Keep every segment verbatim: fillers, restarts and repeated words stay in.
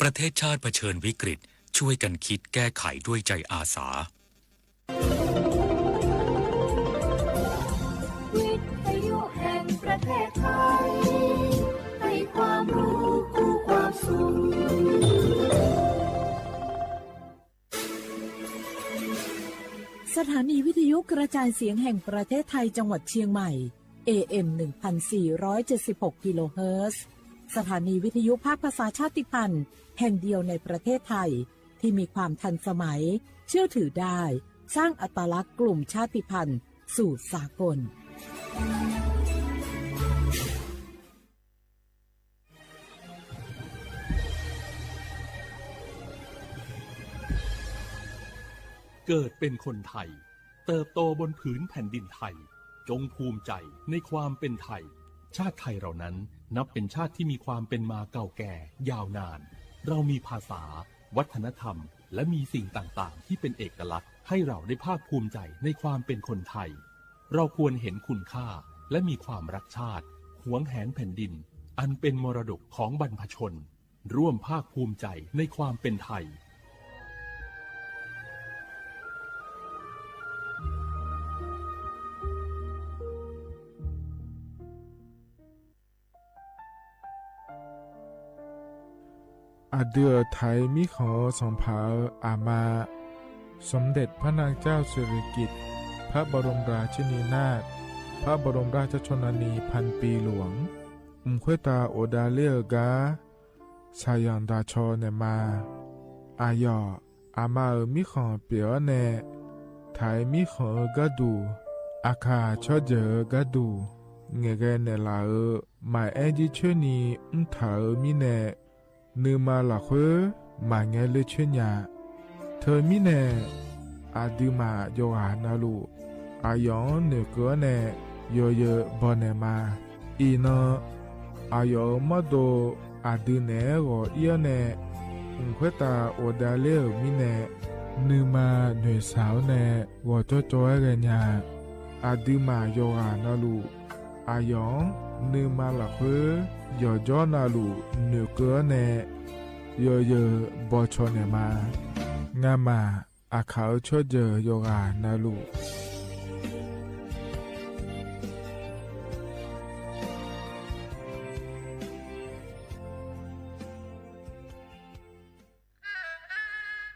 ประเทศชาติเผชิญวิกฤต ช่วยกันคิดแก้ไขด้วยใจอาสา วิทยุแห่งประเทศไทย ให้ความรู้คู่ความสุข สถานีวิทยุกระจายเสียงแห่งประเทศไทยจังหวัดเชียงใหม่ เอเอ็ม หนึ่งพันสี่ร้อยเจ็ดสิบหก กิโลเฮิรตซ์ สถานีวิทยุภาคภาษาชาติพันธุ์แห่งเดียวในประเทศไทย ที่มีความทันสมัย เชื่อถือได้ สร้างอัตลักษณ์กลุ่มชาติพันธุ์สู่สากล เกิดเป็นคนไทย เติบโตบนผืนแผ่นดินไทย จงภูมิใจในความเป็นไทย ชาติไทยเรานั้นนับเป็นชาติที่มีความเป็นมาเก่าแก่ยาวนาน เรามีภาษา วัฒนธรรม และมีสิ่งต่างๆ ที่เป็นเอกลักษณ์ให้เราได้ภาคภูมิใจในความเป็นคนไทย เราควรเห็นคุณค่าและมีความรักชาติ หวงแหนแผ่นดิน อันเป็นมรดกของบรรพชน ร่วมภาคภูมิใจในความเป็นไทย Aqdui-euq Taiq mirkhanq-eu sanqpaq-euq aqma, สมเด็จพระนางเจ้าสิริกิติ์ พระบรมราชินีนาถ พระบรมราชชนนีพันปีหลวง mq khoertav ghofdav ler-eu gar shaqzanq daqcaw naeqma. Aqyawf aqma-euq mirkhanq pyeuf-awr nae, Taiq mirkhanq-eu gharduq, aqkaq tsawrjeuq-eu gharduq, ngaeqghae naeqlaf-euq maqaer jircoer ni mrtaq-euq mirnae, nuima lafkhoer maqngae ler coer nya. Teumirnae, aqduimaf yawqghaq navluf, aqyawf-anr noeqkeuv-awr nae yawzeu bawnaeq ma. Iqnan, aqyawf-euq mawrdo aqdui naeq-aer ghawq ir-awr nae, mq khoertav ghofdav ler-euq mirnae, nuima noeqshaq-awr nae ghawqjawr jawr-aer ghaenya. Aqduimaf yawqghaq navluf, aqyawf-anr nuima lafkhoer yawqjawr navluf noeqkeuv-awr nae yawzeu bawcaw naeqma. Ngamaf aqkaq-euq tsawrjeuq yawqghaq navluf,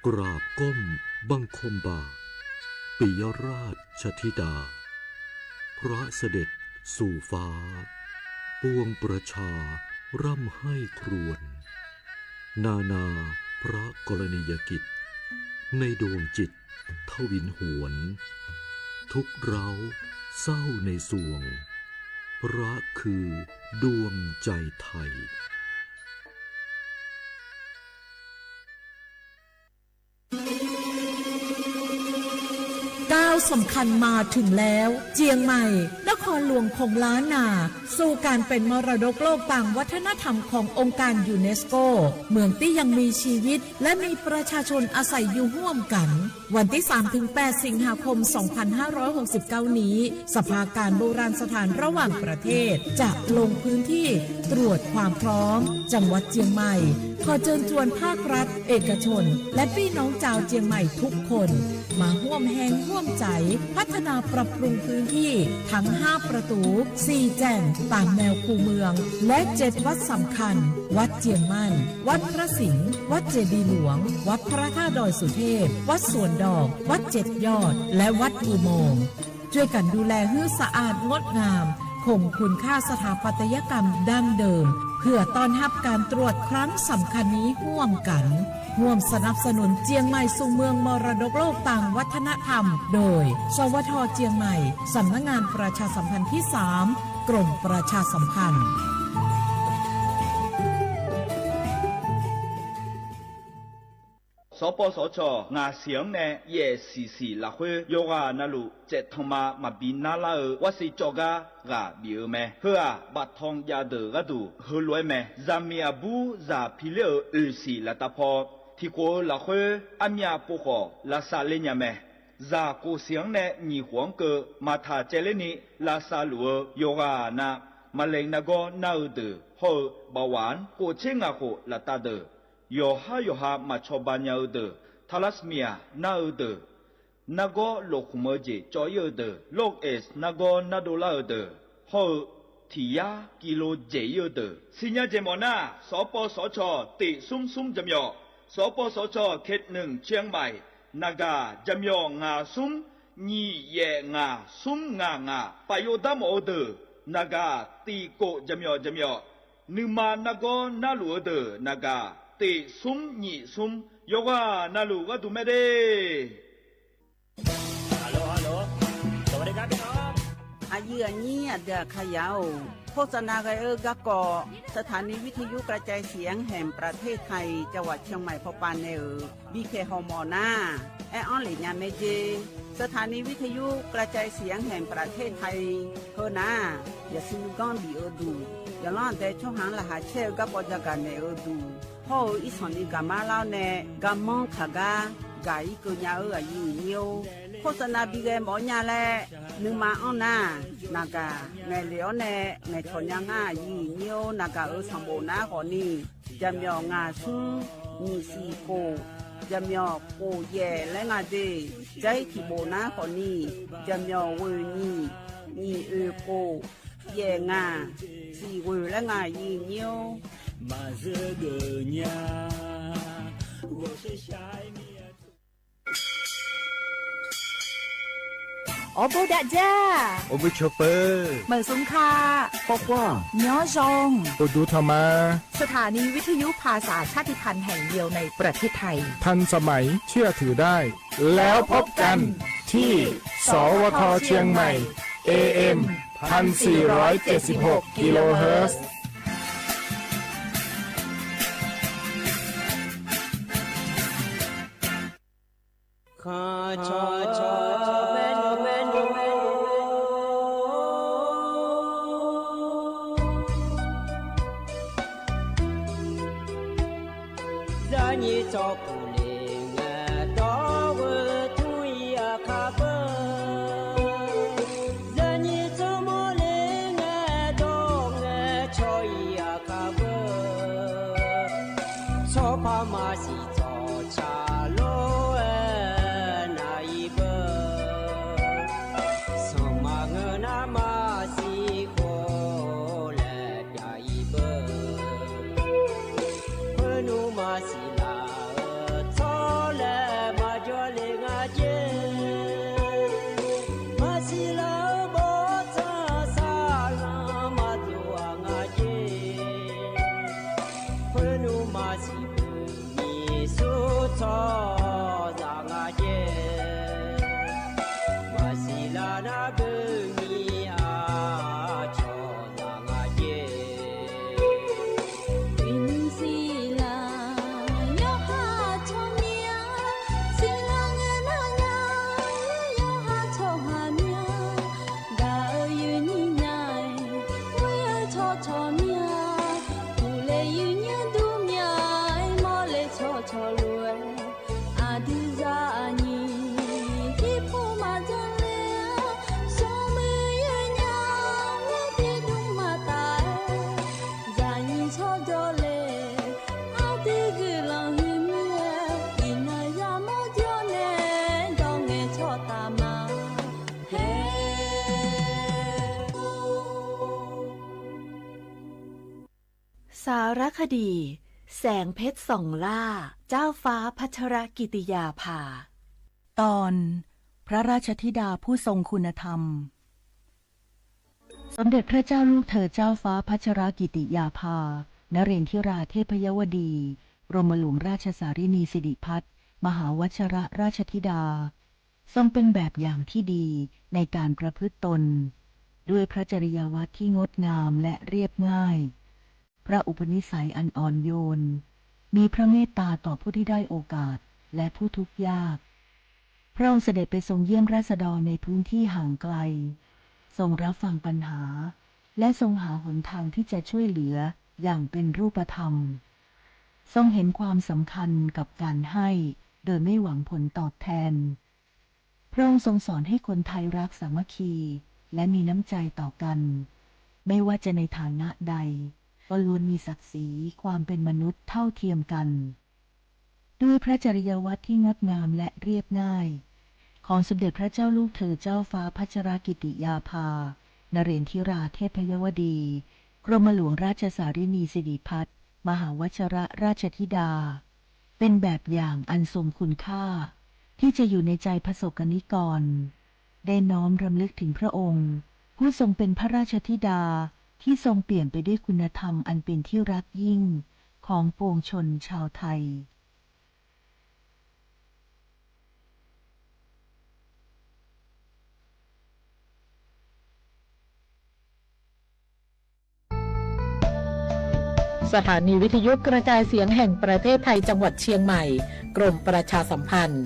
กราบก้มบังคมบาท ปิยราชธิดา พระเสด็จสู่ฟ้า ปวงประชาร่ำไห้ครวญ นานาพระกรณียกิจ ในดวงจิตทวินหวน ทุกข์ร้าวเศร้าในสวง พระคือดวงใจไทย ก้าวสำคัญมาถึงแล้ว เจียงใหม่ นครหลวงของล้านนา สู่การเป็นมรดกโลกตามวัฒนธรรมขององค์การยูเนสโก เมืองตี้ยังมีชีวิต และมีประชาชนอาศัยอยู่ร่วมกัน วันที่สามถึงแปด สิงหาคม สองพันห้าร้อยหกสิบเก้า นี้ สภาการโบราณสถานระหว่างประเทศ จะลงพื้นที่ตรวจความพร้อม จังหวัดเจียงใหม่ ขอเชิญชวนภาครัฐ เอกชน และพี่น้องชาวเจียงใหม่ทุกคน มาร่วมแฮงร่วมใจ๋ พัฒนาปรับปรุงพื้นที่ทั้งห้าประตู สี่แจ่ง ตามแนวคูเมือง และเจ็ดวัดสำคัญ วัดเจียงมั่น วัดพระสิงห์ วัดเจดีย์หลวง วัดพระธาตุดอยสุเทพ วัดสวนดอก วัดเจ็ดยอด และวัดอุโมงค์ ช่วยกันดูแลหื้อสะอาดงดงาม คงคุณค่าสถาปัตยกรรมดั้งเดิม เพื่อต้อนรับการตรวจครั้งสำคัญนี้ร่วมกัน ร่วมสนับสนุนเจียงใหม่สู่เมืองมรดกโลกตามวัฒนธรรม โดย สวท เจียงใหม่ สำนักงานประชาสัมพันธ์ที่สาม กรมประชาสัมพันธ์ สปสช. ngaq siq-anr nae yaef siq siq lafkhoer yawqghaq navluf caevtanqma maqbi narlar-eu วัคซีน cawv gar ghaq bif-eu mae. Heu-aq, baftanq jav deuq gharduq heulof-aer mae. Zaqmiq aqbur zaq piler-euq oeq siq laftav paw, tiqkhof-eu lafkhoer armyav pov khawf lavsav ler nya mae. Zaq kof siq-anr nae nyiq khof-anr keuv maqtaq caevler ni lavsav luf-eu yawqghaq na, maqlaeq nargawr nar-eu deuq hawr-eu bawaq-anr kof tser ngaq khof laftav deuq Yawqhar yawqha maqcawba nya-eu deuq, thalasmia nar-eu deuq, nargawr lofkhmq-eu jeq cawv-ir-eu deuq, lawq-eq nargawr nardov lar-eu deuq hawr-eu, tiq yar kilo dzaeq-ir-eu deuq, siqnya jeq mawf nar, sawqpawv sawqcawq tiq smr smr jaqmyawf, sawqpawv sawqcawq เขตหนึ่ง เชียงใหม่ naqgaq jaqmyawf ngaq smr nyiq yaef ngaq smr ngaq ngaq, paf yov dar mawf-eu deuq naqgaq tiq kof jaqmyawf jaqmyawf, nuima nargawr narluf-eu deuq naqgaq tiq smr nyiq smr, yawqghaq navluf gharduq mae de. Aqyuif aqnyir aqdui aqkaqyaq-or, โฆษณา ghae-eu garkawv สถานีวิทยุกระจายเสียงแห่งประเทศไทย จังหวัดเชียงใหม่ พป nae-euq bipyaeq hawmawf nar, aer-anr lef nya mae jer. สถานีวิทยุกระจายเสียงแห่งประเทศไทย heu nar, yaqsur nuiganr bif-eu duq, yawqlanr aqdae tsawrhaq-anr laqkhaq caer-eu garkawv jagaq naeq-eu duq hawr-eu, irsanq ni gaqmar lar-awr nae garmanr kaq gar gaq-ir keuv nya-eu aqyuif aqnyir-or, โฆษณา bi ghae mawf-awr nya laer nuima anr nar, naqgaq ngaeqlef-awr nae ngaeqcawq nya ngar aqyuif aqnyir-or, naqgaq-euq sanqbof nar khawfni, jaqmyawf ngaq smr nyiq siq kof, jaqmyawf kof yaef laer nga de. Jar-ir tiq bof nar khawfni, jaqmyawf ghoeq nyiq, nyiq oeq kof, yaef ngaq, siq ghoeq laer nga aqyuif aqnyir-or. Maqzeur geuf nya, ghawqshaq shaq-aer mir-a. Awrbo dav jar. Awrbo cawq peuq. Meuq smq ka. Khawf khawf. Nymr zan. Uqduq tanq ma. สถานีวิทยุภาษาชาติพันธุ์แห่งเดียวในประเทศไทย ทันสมัยเชื่อถือได้แล้วพบกันที่ สวท เชียงใหม่ เอเอ็ม พันสี่ร้อยเจ็ดสิบหก กิโลเฮิรตซ์ Zaqnyiq tsawrkhof le ngae dawr-eu tmr-ir aqkar beu. Zaqnyiq tsawrmawr le ngae dawr ngae caw-ir aqkar beu. Tsawrpar maqsiq tsawrca lor-aer nav-ir beu. Sanqma ngeur nar maqsiq khof laer pyav-ir beu. Khoernmr maqsiq laf-eu tsawr laer maqjawr le nga jer. Maqsiq laf-eu bawrtsanq saqlanq maqdov-aq nga jer. Khoernmr maqsiq beu nyiq sur tsawrhaqzaq nga jer. Maqsiq laf nar beu nyiq aqcawq zaq nga jer. Uiqnymr siqlaq yawqha tsawrmyanr, siqlaq ngae nar nya, yawqha tsawrhaq myanr, gaq-eu yuifnyir nya-aer, ghoer-eu tsawrcawq myanr, uqle yuifnyir dur myanr-aer, mawrle tsawrcawq lof-aer, aqdui zaqnyiq irpov maqjan le-a, smrmuiq yawnya, ghoerdui dmr maqtaf-aer, zaqnyiq tsawrjawr le, aqdui guiqlanq huiqmir-aer, iqnan yamawr jawr nae, dawr ngae tsawrtaf ma. สารคดี แสงเพชรส่องล่า เจ้าฟ้าพัชรกิติยาภา ตอน พระราชธิดาผู้ทรงคุณธรรม สมเด็จพระเจ้าลูกเธอเจ้าฟ้าพัชรกิติยาภา นเรนทิราเทพยวดี กรมหลวงราชสารินีสิริพัฒน์ มหาวัชรราชธิดา ทรงเป็นแบบอย่างที่ดีในการประพฤติตน ด้วยพระจริยาวัตรที่งดงามและเรียบง่าย พระอุปนิสัยอันอ่อนโยน มีพระเมตตาต่อผู้ที่ด้อยโอกาสและผู้ทุกข์ยาก พระองค์เสด็จไปทรงเยี่ยมราษฎรในพื้นที่ห่างไกล ทรงรับฟังปัญหา และทรงหาหนทางที่จะช่วยเหลืออย่างเป็นรูปธรรม ทรงเห็นความสำคัญกับการให้โดยไม่หวังผลตอบแทน พระองค์ทรงสอนให้คนไทยรักสามัคคีและมีน้ำใจต่อกัน ไม่ว่าจะในฐานะใด ก็ล้วนมีศักดิ์ศรีความเป็นมนุษย์เท่าเทียมกัน ด้วยพระจริยวัตรที่งดงามและเรียบง่าย ของสมเด็จพระเจ้าลูกเธอเจ้าฟ้าพัชรกิติยาภา นเรนทิราเทพยวดี กรมหลวงราชสารินีสิริพัฒน์ มหาวัชรราชธิดา เป็นแบบอย่างอันทรงคุณค่า ที่จะอยู่ในใจประสบกรณิกร ได้น้อมรำลึกถึงพระองค์ ผู้ทรงเป็นพระราชธิดาที่ทรงเปี่ยมไปด้วยคุณธรรมอันเป็นที่รักยิ่งของปวงชนชาวไทย สถานีวิทยุกระจายเสียงแห่งประเทศไทยจังหวัดเชียงใหม่ กรมประชาสัมพันธ์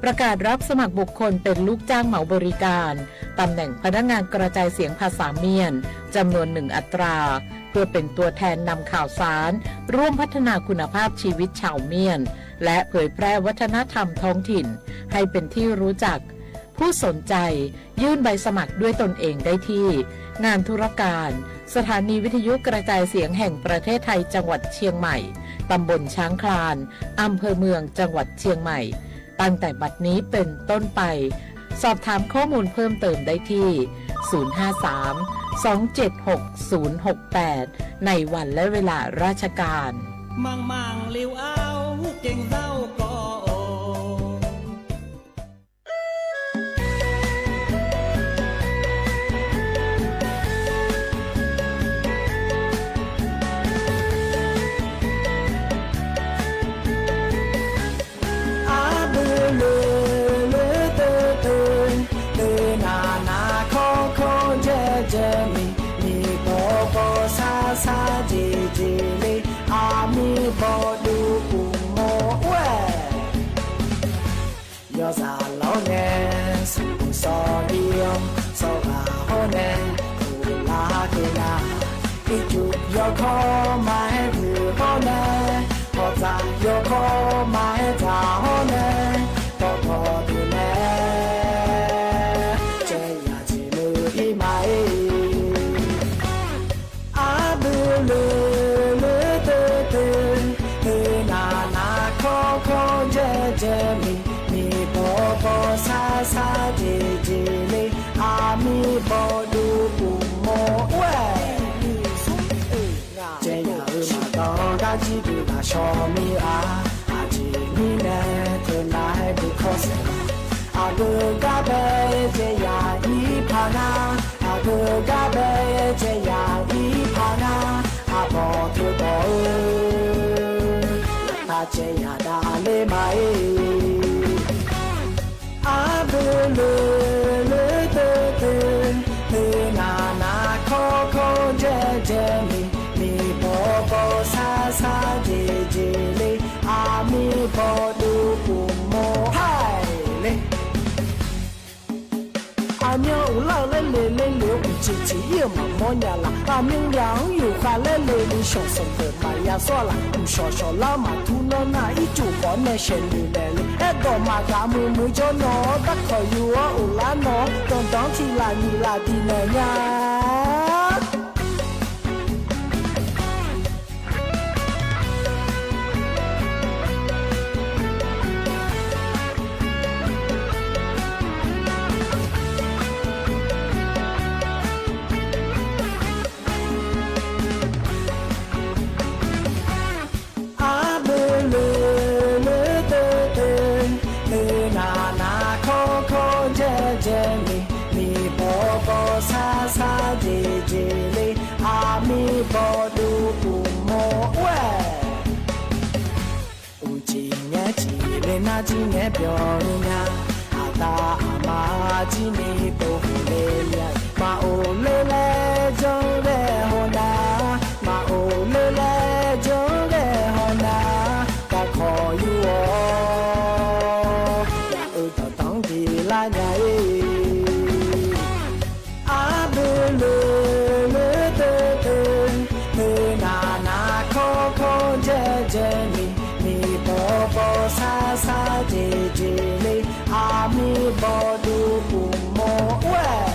ประกาศรับสมัครบุคคลเป็นลูกจ้างเหมาบริการ ตำแหน่งพนักงานกระจายเสียงภาษาเมียน จำนวนหนึ่งอัตรา เพื่อเป็นตัวแทนนำข่าวสาร ร่วมพัฒนาคุณภาพชีวิตชาวเมียน และเผยแพร่วัฒนธรรมท้องถิ่น ให้เป็นที่รู้จัก ผู้สนใจ ยื่นใบสมัครด้วยตนเองได้ที่ งานธุรการ สถานีวิทยุกระจายเสียงแห่งประเทศไทยจังหวัดเชียงใหม่ ตำบลช้างคลาน อำเภอเมือง จังหวัดเชียงใหม่ ตั้งแต่บัดนี้เป็นต้นไป สอบถามข้อมูลเพิ่มเติมได้ที่ ศูนย์ห้าสาม สองเจ็ดหก ศูนย์หกแปด ในวันและเวลาราชการ Manqmanq liu-ar-or, gengzar-eu kawv-or. Arbui loeq loeq teu teu, teu nav nav kawr kawr jaev jaev miq, miq bawq bawq sar sar jeq jeq le, aqmir bawduv uqmov ur-aer. Yawzaq lawr nae smq sawq ir-awr, sawq ghaq hawr nae uqlar keuv nar, ircuf yawkawr ma-aer guiq hawr nae, hawqdzaq yawkawr ma-aer dzaq hawr nae, dawqdawq deuq nae caev yaq jeq leu ir ma-ir. Arbui loeq loeq teu teu, teu nav nav kawr kawr jaev jaev miq, miq bawq bawq sar sar jeq jeq le, aqmir bawduv uqmov ur-aer. Caev yaq-euq maqdawq gar jir deuq lafshawr mir-a, aqjeq mirnae teunav-aer beu kawr saeq. Aqgeu gar bae caev yaq ir paq ngar, aqgeu gar bae caev yaq ir paq ngar, aqbawq teu bawq-eu, laftav caev yaq dav ler ma-ir. Arbui loeq loeq teu teu, teu nav nav kawr kawr jaev jaev miq, miq bawq bawq sar sar jeq jeq le, aqmir bawduv uqmov haer le. Aqmyan uqlar-eu laer le le le-eu uqcif ciq ir-eu maqmawr nya laf. Aqmyan yaq-anr yufkhav laer le le shawq sanqbof maqya sawr-a laf. Mqshawq shawq lar maqtur nawr nar, ircuf khawf nae shaeqnoeq naeq le. Aerdawq maqgaq muiq muiq jawr nawq-awr, darkawq yuf-awr uqlar nawq-awr, danqdanq-anr tiq laf nyiq laf diq naeq nya. Arbui loeq loeq teu teu, teu nav nav kawr kawr jaev jaev miq, miq bawq bawq sar sar jeq jeq le, aqmir bawduv uqmov ur-aer. Uqcif nyaer cif le nar jir nyaer byawq-eu nya. Aqda aqma jir ni pov huq le le-a. Maqoq le laer janr ghae haw nar, maqoq le laer janr ghae haw nar, kakawq yur-awr, yaq-euq dawqdanq-anr diq lar nya-ir. Arbui loeq loeq teu teu, teu nav nav kawr kawr jaev jaev miq, miq bawq bawq sar sar jeq jeq le, aqmir bawduv uqmov ur-aer.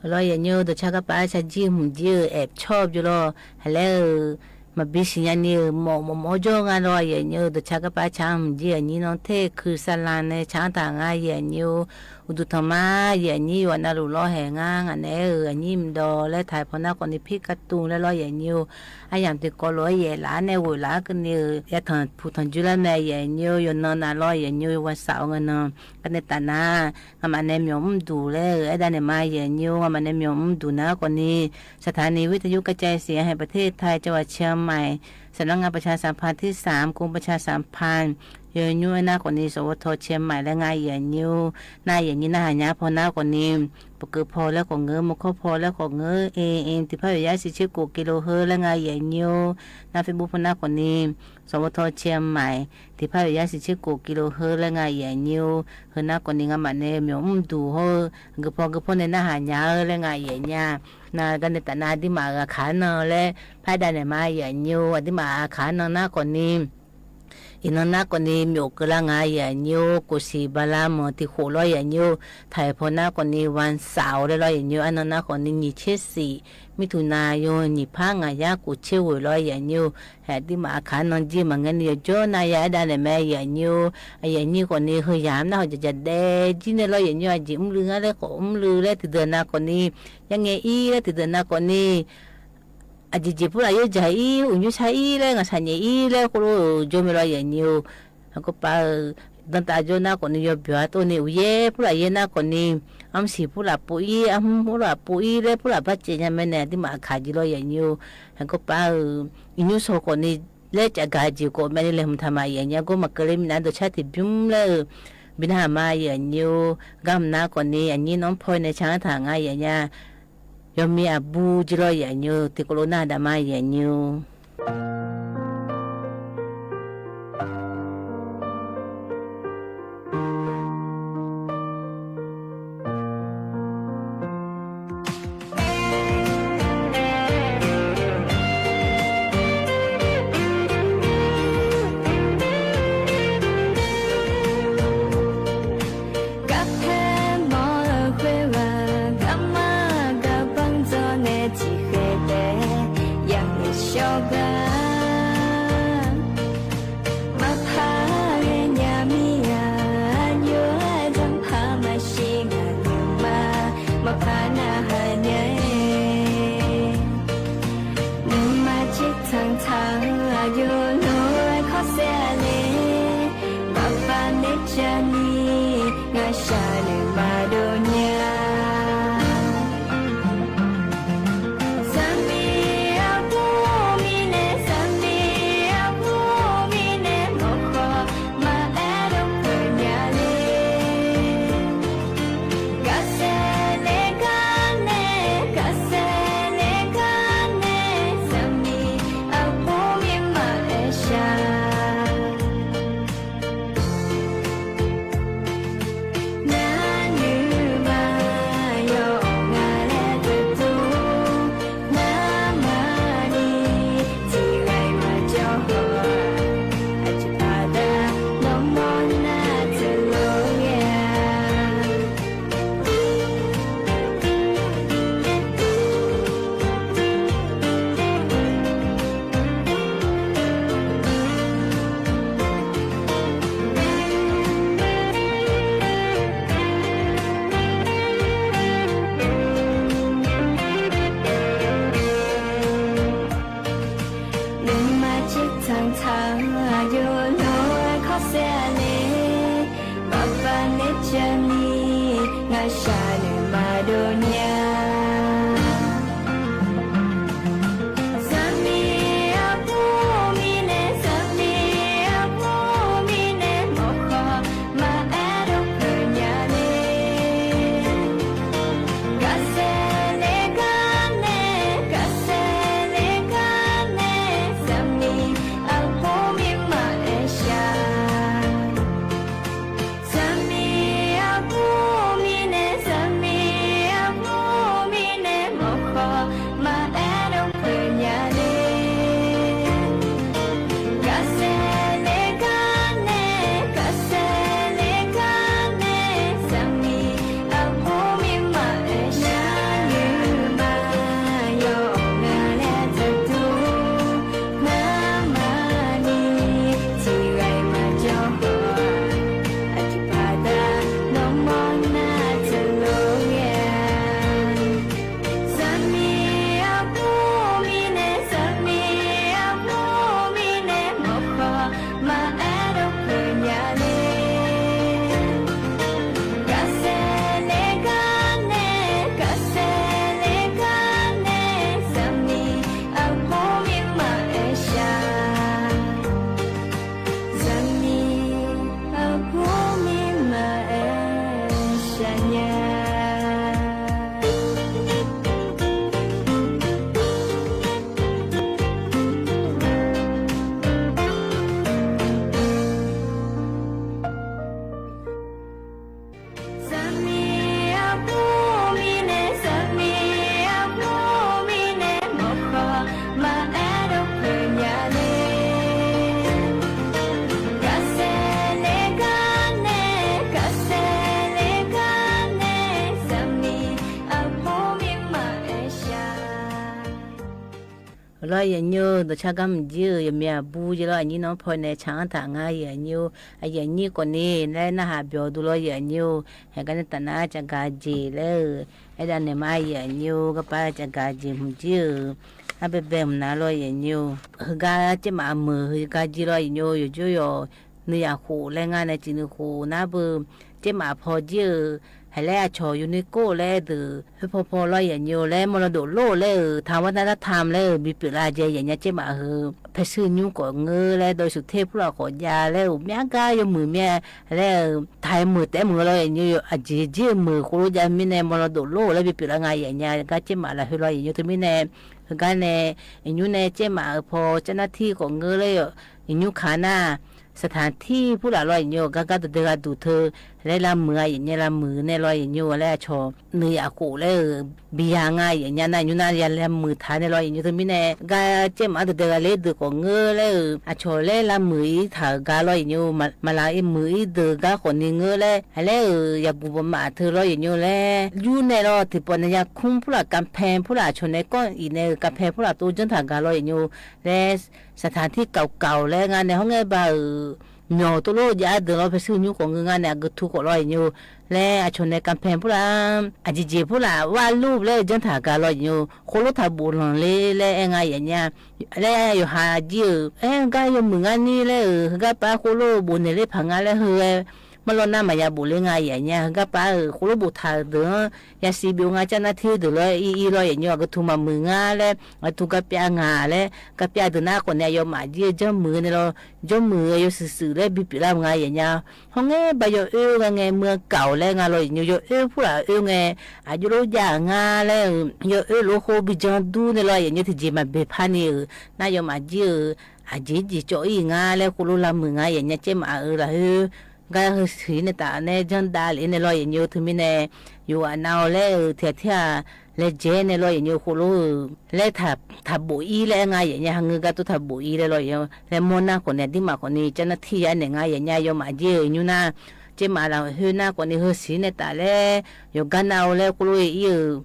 Lawr yaeqnymr-eu dawqcar garpav arca jir hmq jir-euq aeq cawr byo lawr. Haqlaer-euq maqbi siqnya ni-euq mawf mawf mawf-awr jawr nga lawr yaeqnymr-eu dawqcar garpav arca hmq jir aqnyir nan ter kuisalan nae car-anr taq nga yaeqnymr-or. Uqduq tanqma yaeqnymr yawqha navluf lawr haeq ngar ngaq naeq-aer-euq aqnyir mqdawq laer taq-euq paw nar khawfni pir kar tuv laer lawr yaeqnymr-or. Aryamq tiqkawv lof-aer yaeq laf-ar nae ghoeq laf-ar keuvni-euq yatanq puq tanqjoer lar mae yaeqnymr-or. Yawqnan nav lawr yaeqnymr-or yawwansav-awr ngeur nan. Garnae taf nar, ngamaf nae myawq mr duq laer-euq aerdav naeq ma yaeqnymr-or. Ngamaf nae myawq mr duq nar khawfni สถานีวิทยุกระจายเสียงแห่งประเทศไทย จังหวัดเชียงใหม่ สำนักงานประชาสัมพันธ์ที่สาม กรมประชาสัมพันธ์ yawnymr aernar khawfni สวท เชียงใหม่ laer nga yaeqnymr-or. Nar yaeqnymr narhaq nya paw nar khawfni, paqkeuv paw laer khawf ngeur, mawrkawr paw laer khawf ngeur, AM tiqpar yawqyar shif tser kof กิโลเฮิรตซ์ laer nga yaeqnymr-or. Nar Facebook paw nar khawfni, สวท เชียงใหม่ tiqpar yawqyar shif tser kof กิโลเฮิรตซ์ laer nga yaeqnymr-or. Heu nar khawfni ngamaf nae myawq mr duq hawr-eu, geupaw geupaw nae narhaq nya-eu laer nga yaeqnya. Nar garnae taf nar aqduimaf-euq aqkaq-anr nan laer pardav naeq ma yaeqnymr-or. Aqduimaf aqkaq-anr nan nar khawfni, iqnan nar khawfni myawq keuvlar nga yaeqnymr-or. Kof siq bala manq tiq khof lawr yaeqnymr-or. Taq-euq paw nar khawfni วันเสาร์ laer lawr yaeqnymr-or. Arnan nar khawfni nyiq tser siq, mirtuq nav yaw nyiq par ngaq yar kof tser ghoeq lawr yaeqnymr-or. Aqduimaf aqkaq-anr nan jir maqngaer ni yawjawr nav ya aerdav naeq mae yaeqnymr-or. Aqyaeqnymr khawfni heu yamq nar haw jaqjaq daef jir nae lawr yaeqnymr-or. Aqjeq mrluiv ngar laer khawf mrluiv laer tiqdeuq nav khawfni, yarngae ir laer tiqdeuq nav khawfni, aqjeq jeq purlaf yaer jaq ir, uqnymr shar ir laer ngaqshaq nyaef ir laer khoerlof-euq jawr mae lawr yaeqnymr-or. Aqgawrpav-euq dantav jawr nar khawfni yawbyawq-a tov ni uqyaer purlaf yaer nar khawfni, armsiq purlaf pov ir, arhmr purlaf pov ir laer purlaf barcaev nya mae nae aqduimaf aqkaq jeq lawr yaeqnymr-or. Aqgawrpav-euq iqnymr shaw khawfni laer cafgaq jeq khawf mae ni laeqhmq taq ma yaeqnya. Gawr maqkeuv ler minav dawqcar tiqbymr laer-euq bi narhaq ma yaeqnymr-or. Garmq nar khawfni aqnyir nan paw nae car-anr taq nga yaeqnya. Yawmir aqbur jir lawr yaeqnymr-or. Tiqkawv lof narhaq dav ma yaeqnymr-or. Garpaer mawr-eu khoerghaq, garma garbanr dzawr nae tiqkhaeq taef yamq shawr gar. Maqpar ghaenya mir-a, aqjox-aer janrpaq maqshir ngaq nuima, maqpar narhaq nya-aer. Nuima tsertanq taq-eu aqjox lof-aer kawrsaer-a le, maqpar naeq jani ngaqshaq naeq maqdov nya. Zaqmiq aqbur mirnae, zaqmiq aqbur mirnae mawrkhawf maqaer dov peuq nya le. Gaqsaer le gar nae, gaqsaer le gar nae, zaqmiq aqbur mirma aershaq. Nar Lawr yaeqnyir-eu dawqcar gar mqjir-euq yawqmiq aqbur jeq lawr aqnyir nan paw nae tsaq-anr taq nga yaeqnyir-or. Aqyuif aqnyir khawfni laer narhaq byawq duq lawr yaeqnyir-or. Haeqgar nae taf nar caqgaq jeq laer-euq aerdav naeq ma yaeqnyir-or. Garpar caqgaq jeq hmq jir-euq arbaebae hmq nar lawr yaeqnyir-or. Heugar caermaf meuq heugar jir lawr yaeqnyir-or. Yawqjawr yawq nuiyaf khof laer ngar nae ciq nuikhof nar beu caermaf paw jir-euq. Haeq laer aqcawq yawnuir kor laer deuq khoer paw paw lawr yaeqnyir-or laer mawrlawr dof lor laer-euq taq war nar dartam laer-euq bipyeuf lar jae yaeqnya caermaf heu paershuir nymr khawf ngeur laer dawq shuq ter purlaf khawf jav laer-euq myar gar yawmuiq myav laer-euq taq-aer meuq taef-aer meuq lawr yaeqnyir-or. Aqjeq jir-euq meuq khoerlof jav mirnae mawrlawr dof lor laer bipyeuf lar nga yaeqnya gar caermaf lafkhoer lawr yaeqnyir-or. Teumirnae heugar nae iqnymr nae caermaf-euq paw carnar tir khawf ngeur laer-euq iqnymr kaq nar saqtaq tir purlaf lawr yaeqnyir-or. Gargar dawqdae gharduq teu laer lavmuiq-a yaeqnya lavmuiq nae lawr yaeqnyir-or laer aqcawq nuiyaf khof laer-euq biya nga yaeqnya nar iqnymr nar ya lavmuiq taq nae lawr yaeqnyir-or. Teumirnae gar caermaf-anr dawqdae gha ler deuq khawf ngeur laer-euq aqcawq laer lavmuiq ir taq-euq gar lawr yaeqnyir-or. Maqlaq ir muiq ir deuq gar khawfni ngeur laer haeq laer-euq yaqguq bawmaf teu lawr yaeqnyir-or laer yur nae lawr tiqpawf nae yarkmr purlaf kanpae purlaf aqcawq nae kawr-iq nae-euq kanpae purlaf tov janr taq gar lawr yaeqnyir-or laer saqtaq tir kawq kawq laer ngar nae hawr ngaer ba-euq myawq tov lor jav-ar deuq lawr paershuir nymr khawf ngeur ngar nae aqgeu tu khawf lawr yaeqnyir-or laer aqcawq nae kanpae purlaf aqjeq jeq purlaf war lur laer-eu janr taq gar lawr yaeqnyir-or. Khoerlof taq bof lanq ler laer aer nga yaeqnya laer yawqha jir-euq aer heugar yawmuiq ngar nir laer-euq heugar par khoerlof-eu bof naeq ler paq nga laer heu-aer marlawr nar maqya bof ler nga yaeqnya heugar par-euq khoerlof boftaq-euq deuq-anr yasiq byov nga carnar tir deuq lawr ir ir lawr yaeqnyir-or. Aqgeu tu maqmuiq ngar laer aqgeu tu garpyav nga laer garpyav deuq nar khawfni aqyawfmaf jir-eu janrmuiq nae lawr janrmuiq-eu yawshuif shuif laer bipyeuf lar-eu nga yaeqnya hawr ngaer ba yawoer ghae ngae muiq-a kawq laer nga lawr yaeqnyir-or. Yawoer purlaf oer ngae aqjox lof jav-euq ngar laer-euq yawoer lof khoer bijan dur nae lawr yaeqnyir-or. Tiqjeq maqbeq parni-euq nar yawfmaf jir-euq aqjeq jeq cawv ir ngar laer khoerlof lavmuiq nga yaeqnya caermaf-euq lafkhoer gar heu siq nae taf nae janrdav lef nae lawr yaeqnyir-or. Teumirnae yawqghaq nav-awr laer-euq tiq ghaq tir-aq laejae nae lawr yaeqnyir-or. Khoerlof-euq laer taq bof ir laer aer nga yaeqnya hangeur gar tov taq bof ir laer lawr yaeqnyir-or. Laer mawr nar khawfni aqdirmaf khawfni carnar tir ya naeq nga yaeqnya yawfmaf jir-euq nymr nar caermaf lafkhoer nar khawfni heu siq nae taf laer yawqgar nav-awr laer khoerlof-eu ir-euq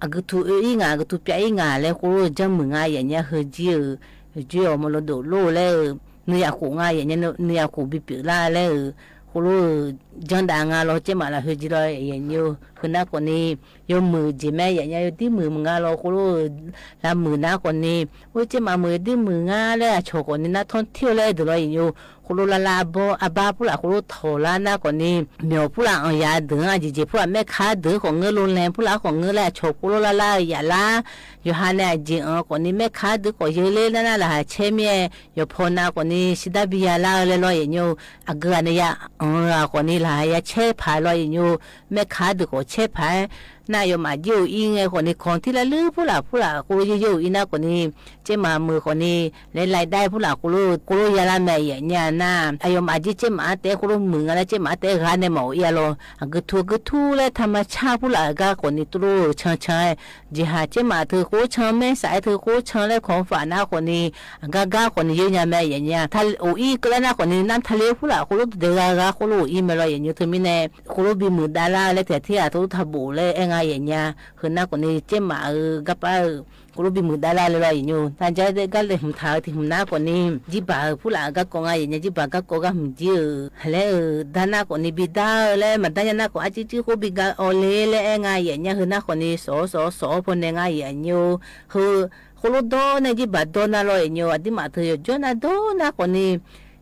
aqgeu tu oer ir ngaq aqgeu tu pyav ir ngaq laer khoerlof-eu janrmuiq nga yaeqnya heu jir-euq yawqjir-awq mawrlawr dof lor laer-euq nuiyaf khof nga yaeqnya nuiyaf khof bipyeuf lar laer-euq khoerlof-eu janrdav nga lawr caermaf lafkhoer jir lawr yaeqnyir-or. Heu nar khawfni yawmuiq jeq mae yaeqnya yawdir muiq mq nga lawr khoerlof-eu lavmuiq nar khawfni or caermaf muiq yawdir muiq ngar laer aqcawq khawfni nar tanr tir-eu laer deuq lawr yaeqnyir-or. Khoerlof lar lar arbawr arbar purlaf khoerlof tawq lar nar khawfni myawq purlaf anq yaf deuq-anr aqjeq jeq purlaf maerkar deuq khawf ngeur lolae purlaf khawf ngeur laer aqcawq khoerlof lar lar-eu yaf lar yawqha nae aqjeq anq khawfni maerkar deuq khawf yeu ler nar nar laqkhaq caer mir-aer yawqpaw nav khawfni shirdav biya lar-eu laer lawr yaeqnyir-or. Aqgeu ghaq nae ya anq-eu ghaq khawfni laqkhaq ya caer paq lawr yaeqnyir-or. Maerkar deuq khawf caer paq-aer nar yawfmaf jir-euq ir ngae khawfni kanq tir lar luir purlaf purlaf khoerlof yeu yeu-euq ir nar khawfni caermaf meuq khawfni laer laidar purlaf khoerlof khoerlof ya lar mae yaeqnya nar aqyawfmaf jir caermaf-anr taef-aer khoerlof muiq nga laer caermaf-anr taef-aer ghar nae maqghof ir-a lawr. Aqgeu tu aqgeu tur laer taqma car purlaf-euq gar khawfni tov lor-euq can can-aer jeqhaq caermaf teu khoer can maer saf-aer teu khoer can laer kanq faf nar khawfni aqgar gar khawfni yeu nya mae yaeqnya. Of ir keuvlar nar khawfni nar taqler purlaf khoerlof deuq gha gha khoerlof of ir mae lawr yaeqnyir-or. Teumirnae khoerlof bimuiq dav lar laer taef tir-aq tov taq bof laer aer nga yaeqnya. Heu nar khawfni caermaf-euq garpar-euq khoerlof bimuiq dav lar laer lawr yaeqnyir-or. Nar jar gar laeqhmq taq-eu tiq hmq nar khawfni jirbaq-euq purlaf-euq garkawv nga yaeqnya. Jirbaq garkawv gar hmq jir-euq laer-euq dar nar khawfni bidar-eu laer maqdar nya nar khawf arcuir cuir khoer bi gar awv ler laer aer nga yaeqnya. Heu nar khawfni sawq-awr sawq-awr sawq-awr pawnae nga yaeqnyir-or. Heu khoerlof dawr nae jirbaq dawr nar lawr yaeqnyir-or. Aqdirmaf teu yawqjawr nar dawr nar khawfni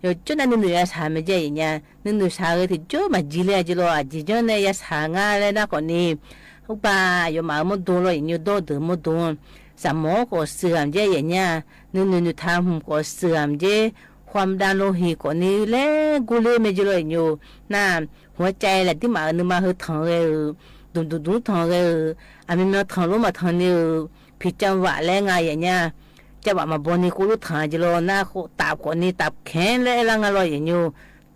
yawqjawr nar nuinoeq yashaq mae jae yaeqnya. Nuinoeq shaq-eu tiqjawr maqjir ler-a jeq lawr aqjeq janr nae yashaq ngar laer nar khawfni Heubar aqyawfmaf-euq mawrdo lawr yaeqnyir dawr deuq mawrdo-anr, saqmawq-awr khawf suiq ghaq maqjaer yaeqnya, nuinoeq noeqtaq hmq khawf suiq ghaq maqjaer, ความดันโลหิต khawfni laer gor ler mae jeq lawr yaeqnyir. Nar, หัวใจ lafdirmaf-euq nuima heu tanq ghae-euq, dmqdmq dmq tanq ghae-euq, aqmyanmyan tanq lor maqtanq ni-euq, ผิดจังหวะ laer nga yaeqnya, จังหวะ maqbaw ni khoerlof tanq jeq lawr nar, ตับ khawfni ตับแข็ง laer aerlar nga lawr yaeqnyir.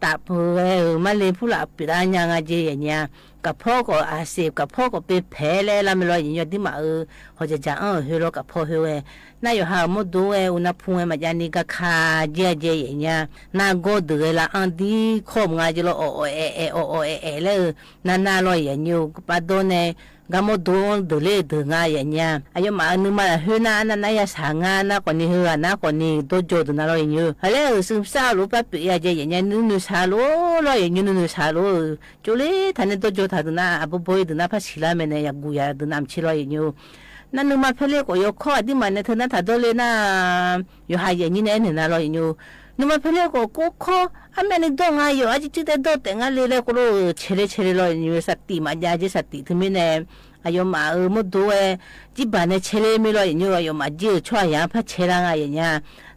ตับ heu ghae-euq marle purlaf pyeuflar nya nga jeq yaeqnya, kaqpawr khawf aqseq kaqpawr khawf pe paeq-aer laer aerlar mae lawr yaeqnyir. Aqdirmaf-euq hawqjaq jaq-anr-euq heu lawr kaqpawr heu ghae, nar yawqha-euq mawrdo ghae uqna pu ghae maqjav ni gakaq jeq-a jeq yaeqnya, nar gawr deuq ghae laf-anr dir kawr mq nga jeq lawr, awq awq aef aef awq awq aef aef laer-eu, nar nar lawr yaeqnyir-eu, bardawr nae garmawr do-anr deuq ler-eu deuq nga yaef nya. Aqyawfmaf-euq nuima lafkhoer nar, arnav nar yashaq ngar nar khawfni, heu ghaq nar khawfni dawrjaw deuq na lawr yaef nyo. Aqlaer-euq shmr sar lof-aer par pyeuf ya jae yaef nya. Nuinoeq shaq lof lawr yaef nyo, nuinoeq shaq lof-euq tsovler taq nae dawrjaw taq deuq nar, aqbawr bawr-ir deuq nar par siqlar mae nae yaqguq yaq deuq navmaqtser lawr yaef nyo. Nar nuima paerler khawf yawkawr aqdirmaf nae teu nar taq dawrler nar, yawqha yaef nyir nae aernaeq na lawr yaef nyo. Nuima paerler khawf kov kawr armavni dawr nga yawf arjir tsuir tae dawr taef ngar le laer khoerlof-euq caeler caeler lawr yaef nyo. Saqtif maqjav jeq saqtif teumirnae, aqyawfmaf-euq mawrdo-aer jirbaq nae caeler mir lawr yaef nyo. Aqyawfmaf jir-euq tsawrhaqzaq-anr par caelar nga yaef nya.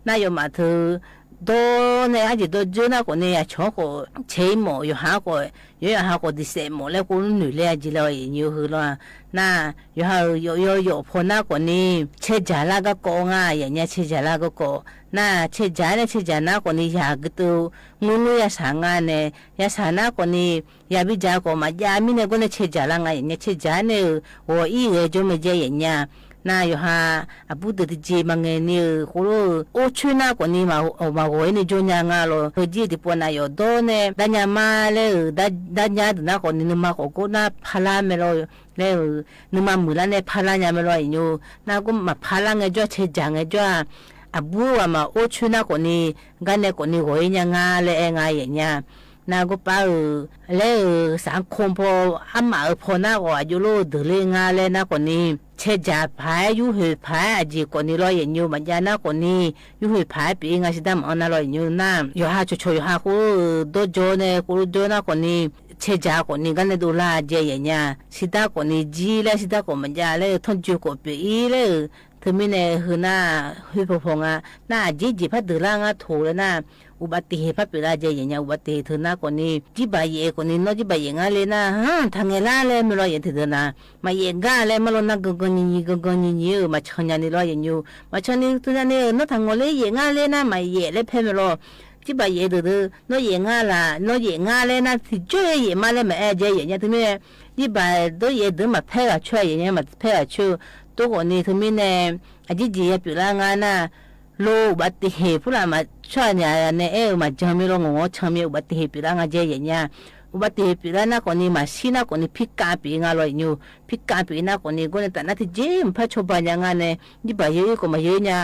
Nar aqyawfmaf teu dawr nae arjeq dawr dzeur nar khawfni, aqcawq-anr khawf cae-ir mawf, yawqha-anr khawf, yawqha khawf diqsaef mawf laer khoerlof noeq ler-a jeq lawr yaef nyo heu lawr-a. Nar yawqha-euq yawf yawf yawf paw nar khawfni cae dzaq lar garkawv nga yaef nya. Cae dzaq lar garkawv nar, cae dzaq-aer nae cae dzaq nar khawfni yaq gui teu ngeur ngeur yashaq nga nae, yashaq nar khawfni yaq bi dzaq khawf maqjav mirnae gawr nae cae dzaq lar nga yaef nya. Cae dzaq-aer nae-euq ghawq-ir ghae jawr mae jae yaef nya. Nar yawqha aqbur deuq tiqjeq maqngaeq ni-euq khoerlof-euq or coer nar khawfni maqghawq-ir ni jawr nya nga lawr. Heujir-eu tiqpov nav yawf dawr nae darnya ma laer-euq, darnya deuq nar khawfni nuima khawf gawr nar parlar mae lawr laer-euq, nuima muiqlar nae parlar nya mae lawr yaef nyo. Nar gawr maqparlar ngaejawr-a, cae dzaq ngaejawr-a, aqbur ghaq maqor coer nar khawfni, garnae khawfni ghawq-ir nya nga laer aer nga yaef nya. Nar gawrpav-euq laer-euq saqnarkmr paw armaf-euq paw nar khawf aqjox lof-eu deuq ler nga laer nar khawfni, cae dzaq paq-aer yurhoeq paq-aer aqjeq khawfni lawr yaef nyo. Maqjav nar khawfni yurhoeq paq-aer pyeuf-ir nga shir dar maqanr nar lawr yaef nyo. Nar yawqha cawqcawq yawqha khoer-euq dawrjaw nae khoerlof dawr nar khawfni, cae dzaq khawfni garnae dovlar jae yaef nya. Shir dar khawfni jir laer shir dar khawf maqjav laer-euq tanrjoe khawf pyeuf-ir laer-euq teumirnae heu nar khoer paw paw nga. Nar aqjeq jeq par deuq lar ngar toq laer nar, uqbav tiqheq par pyeuflar jae yaef nya. Uqbav tiqheq teu nar khawfni jirbaq yaef khawfni, nawr jirbaq yaef ngar le nar, hanq taqngaeq lar laer mae lawr yaef tiqdeuq na, maqyaef gar laer mar lawr nar gangan nyiq nyiq gangan nyiq nyiq-euq maqcan nya ni lawr yaef nyo. Maqcan ni teunya ni-euq nawr taqngawq ler yaef ngar le nar maqyaef laer paer mae lawr. Jirbaq yaef deuq deuq nawr yaef ngar laq, nawr yaef ngar laer nar tiqjawr yaef ma laer maqaer jae yaef nya teumirnae, jirbaq dawr yaef deuq maqpaer ghaq coer-a yaef nya, maqpaer ghaq coer-eu. Tov khawfni teumirnae aqjeq jeq ya pyeuflar ngar nar, lo uqbav tiqheq purlaf maqtsawrhaq nya nae aer-eu maqjan mir lawr, ngawq ngawr can mir uqbav tiqheq pyeuflar nga jae yaef nya. Uqbav tiqheq pyeuflar nar khawfni maqshir nar khawfni pirkav pyeuf-ir nga lawr yaef nyo. Pirkav pyeuf-ir nar khawfni gawr nae taf nar tiqjeq maqpar cawba nya nga nae, jirbaq yeu-ir khawf maqyeu-ir nya.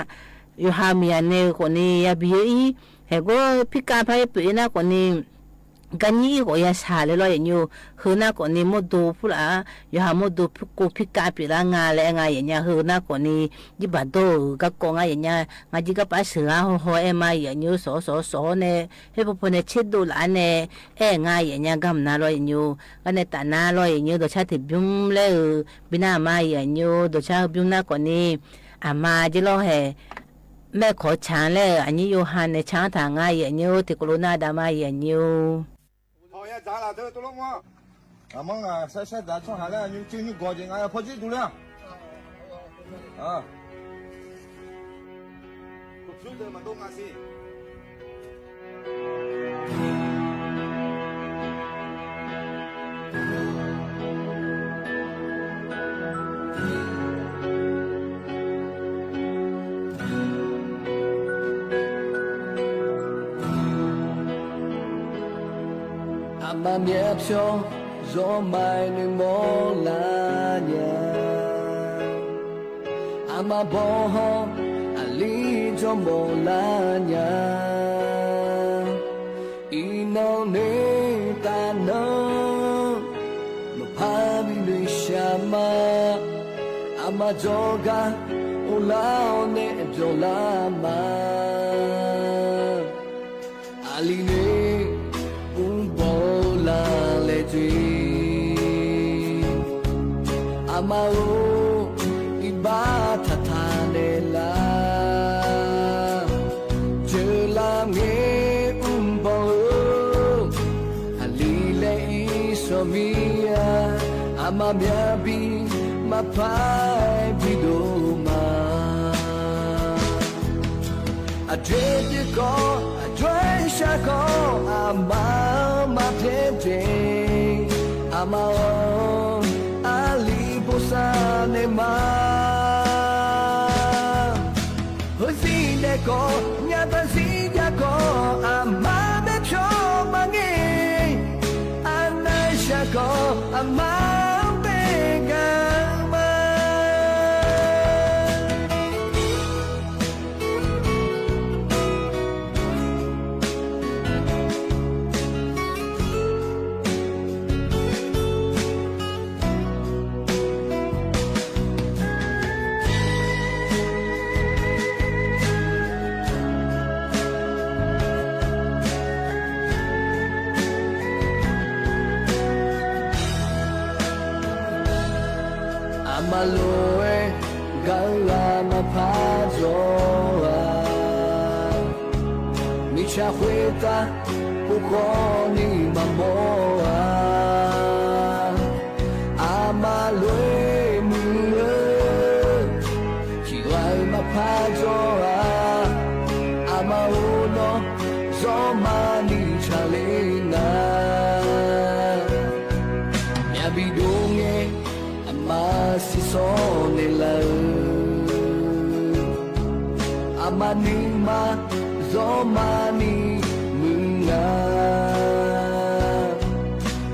Yawqha miqyaq nae-eu khawfni yabi yeu-ir, haeq gawr pirkav par-aer pyeuf-ir nar khawfni garnyir-ir khawf yashaq laer lawr yaef nyo. Heu nar khawfni mawrdo purlaf-ar yawqha mawrdo purkov pirkav pyeuflar nga laer aer nga yaef nya. Heu nar khawfni jirbaq dawr-euq garkawv ngar yaef nya. Ngar jir garpav sheuq-ar hawhaw aer ma yaef nyo. Sawq-awr sawq-awr sawq-awr nae, khoer paw paw nae tserdov laf-ar nae aer-eu nga yaef nya. Garma na lawr yaef nyo. Gar nae taf nar lawr yaef nyo. Dawqcar tiqbymr laer-euq bi nar aqma yaef nyo. Dawqcar heubymr nar khawfni aqma jir lawr haeq maerkawq tsaq-anr laer-euq aqnyir yawqha nae tsaq-anr taq nga yaef nyo. Tiqkawv lo nar dav ma yaef nyo. Hawq ya dzaq laf teu tov lor mawr. Aqmanr ngaq shar shar dzaq tsawrhaq laer nymr cuir nymr gawq jeq nga ya pawjir duq ler-aq. Aqma myavpyawr zawmai noeqmawr lar nya. Aqma bawhawr aqli jawrmawf lar nya. Iqnan noeqtaf nan maqpar bi noeqshaq ma. Aqma jawrgar uvlar-awr nae byawq lar ma. Aqli noeq mrbawr-eu la laedzoe. Aqma-or, iqbax taqtaq naeqlar. Jeuqlar ngae mrbawr-eu aqli laer irsawq mir-a. Aqma myavbi maqpar-aer bidov ma. Aqjox-aer dui kawv, aqjox-aer shar kawv, aqma-anr maqpyaer jeq. Aqma-awr, aqli bosav naeq ma. Heuzir dae kawv, nyataq zir jav kawv, aqma-anr dae pyawr ma ngae. Arnav shar kawv, aqma-anr bae gar. Aqlof-aer gaq-eu ghaq maqpar jawr-a, mirtsaq khoertav pov khawf ni maqmawr-a, aqma lof-aer muiq-eu tiqghaq-eu maqpar jawr-a, aqma-or nawr zawrma ni tsaqler nga. Myavbi dov ngae aqma siqsawr naeqlaf-eu, aqma nuima zawrma ni muiq nga.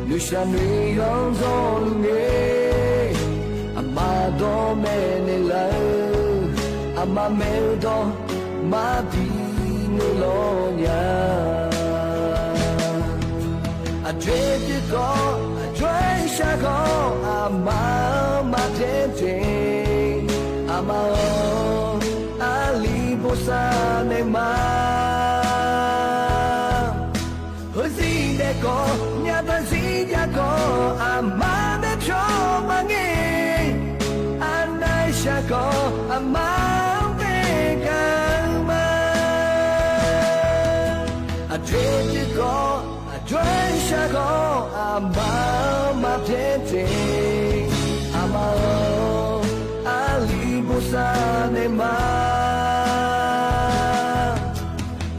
Noeqshaq noeq yanr zanrluf ngae aqma dawr mae naeqlaf-eu, aqma maeq-eu dawq maqbi ngeur lawr nya. Aqjox-aer pyeuf khawf, aqjox-aer shar khawf, aqma-anr maqbyaer taef. Aqma-anr aqli bosav naeq ma. Heuzir daef khawf, myavtaq zir jav khawf, aqma nae pyawr maqngae. Arnav shar khawf, aqma-anr taef gaq-eu ma. Aqjox-aer pyeuf khawf, aqjox-aer shar khawf, aqma-anr maqbyaer taef. Aqma-anr aqli bosav naeq ma.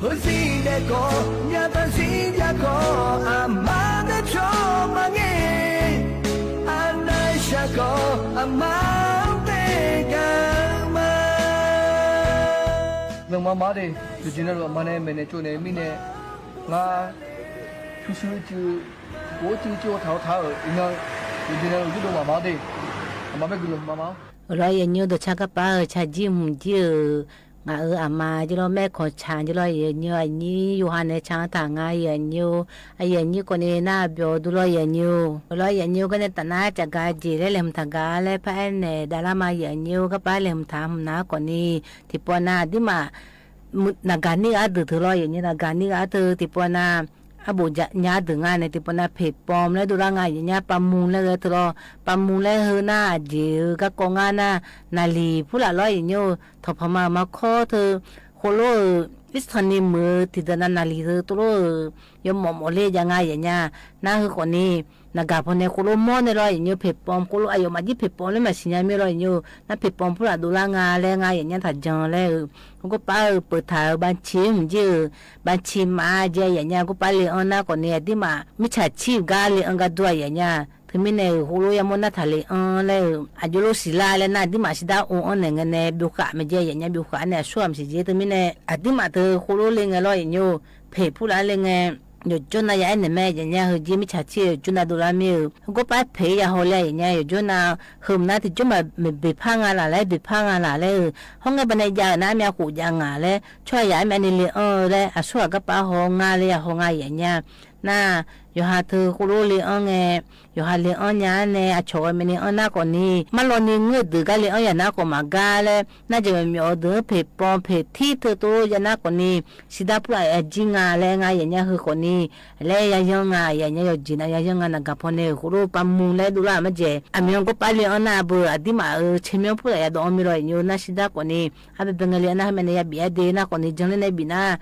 Heuzir daef khawf, myavtaq zir jav khawf, aqma nae pyawr maqngae. Arnav shar khawf, aqma-anr taef gaq-eu ma. Nanqma ma de, yawqjeq navluf aqma nae maeqnaeq tsovnaeq-eu mirnae, ngar pyurshuir cuiv, tiqpov-or cuiv cuiv-awr taq-awr taq-euq iqnan, yawqjeq navluf yurdov maqma-awr de, aqma bae guiqlanq maqma-awr. Euq lawr, aqyuif aqnyir-or, dawqcar garpar-eu tsaqjir hmq jir-euq, ngaq-euq aqma jir lawr, maerkawq tsaq jir lawr, aqyuif aqnyir-or, yawqha nae tsaq-anr taq nga, aqyuif aqnyir-or, aqyuif aqnyir khawfni nar byawq dur lawr, aqyuif aqnyir-or. Euq lawr, aqyuif aqnyir-or, garnae taf nar cafgaq jeq laer laeqhmq taq gaq laer paraer naeq davlar ma, aqyuif aqnyir-or, garpar laeqhmq taq hmq nar khawfni, tiqpawf nav aqdirmaf naqgaq nir ghaq ardeuq teu lawr, aqyuif aqnyir, naqgaq nir ghaq ardeuq tiqpawf nav, arbof nya ardeuq nga nae tiqpawf nav peqpawm laer dovlar nga, aqyuif aqnyir, pavmum laer ghae teu lawr, pavmum laer heu nar aqjeq-euq garkawv ngar nar, naqliq purlaf lawr, aqyuif aqnyir-or, tawqpaq ma-euq ma kawr teu, khoerlof-euq, irtsanq ni muiq-eu tiqdeuq nav naqliq teu tov lof-euq, yawmawf mawf ler jav nga, aqyuif aqnyir, nar heu khawfni, naqgaq pawnae khoerlof mawr nae lawr, aqyuif aqnyir-or, peqpawm khoerlof aqyawfmaf jir peqpawm laer maqsiq nya mir lawr, aqyuif aqnyir-or, nar peqpawm purlaf dovlar nga laer nga, aqyuif aqnyir, taqjan laer-euq, garpar-euq peuftaq-euq banqciq hmq jir-euq, banqciq maf-a jeq, aqyuif aqnyir, garpar le-anr nar khawfni aqdirmaf mirtsaq cir-euq gar le-anr gar dur, aqyuif aqnyir. Teumirnae-euq khoerlof yamawr nar taqle-anr laer-euq, aqjox lof siqlar laer nar aqdirmaf shirdav ov-anr naeq ngae nae byovkhaf mae jeq, aqyuif aqnyir, byovkhaf nae aqsur-aq maqsiq jeq. Teumirnae aqdirmaf teu khoerlof le ngae lawr, aqyuif aqnyir-or, peq purlaf le ngae, yawqjawr nav ya aernaeq mae, aqyuif aqnyir, heu jir mirtsaq cir-eu yawqjawr nav dovlar mir-euq, garpar peq-ir ya haw le, aqyuif aqnyir, yawqjawr nav heu mq nar tiqjawr maqbeqpar nga laf laer, beqpar nga laf laer-euq, hawr ngae baqdanae jav-euq nar myav khof jav ngaq laer, tsawrhaq ya aer myavni le-anr-eu laer aqsur-aq garpar haw nga laer ya haw nga, aqyuif aqnyir. Nar, yawqha teu khoerlof le-anr ngae, yawqha le-anr nya-ar nae aqcawq ghae myavni anr nar khawfni, marlawni ngeur-eu deuq gar le-anr ya nar khawf maqgar laer, nar jeq maqmyawf-eu deuq-anr peqpawm peqtir teu tov ya nar khawfni, shirdav purlaf ya jir nga laer nga, aqyuif aqnyir, heu khawfni laer ya yanr nga, aqyuif aqnyir, yawqjeq nav ya yanr nga, naqgaq pawnae-euq khoerlof pavmum laer dovlar-euq marjae, aqmyan garpar le-anr nar beu aqdirmaf-euq caermyanr purlaf ya dawv-anr mir lawr, aqyuif aqnyir-or, nar shirdav khawfni, arbae bae ngae le-anr nar heu myavni ya bif-aer de nar khawfni, janler nae bif nar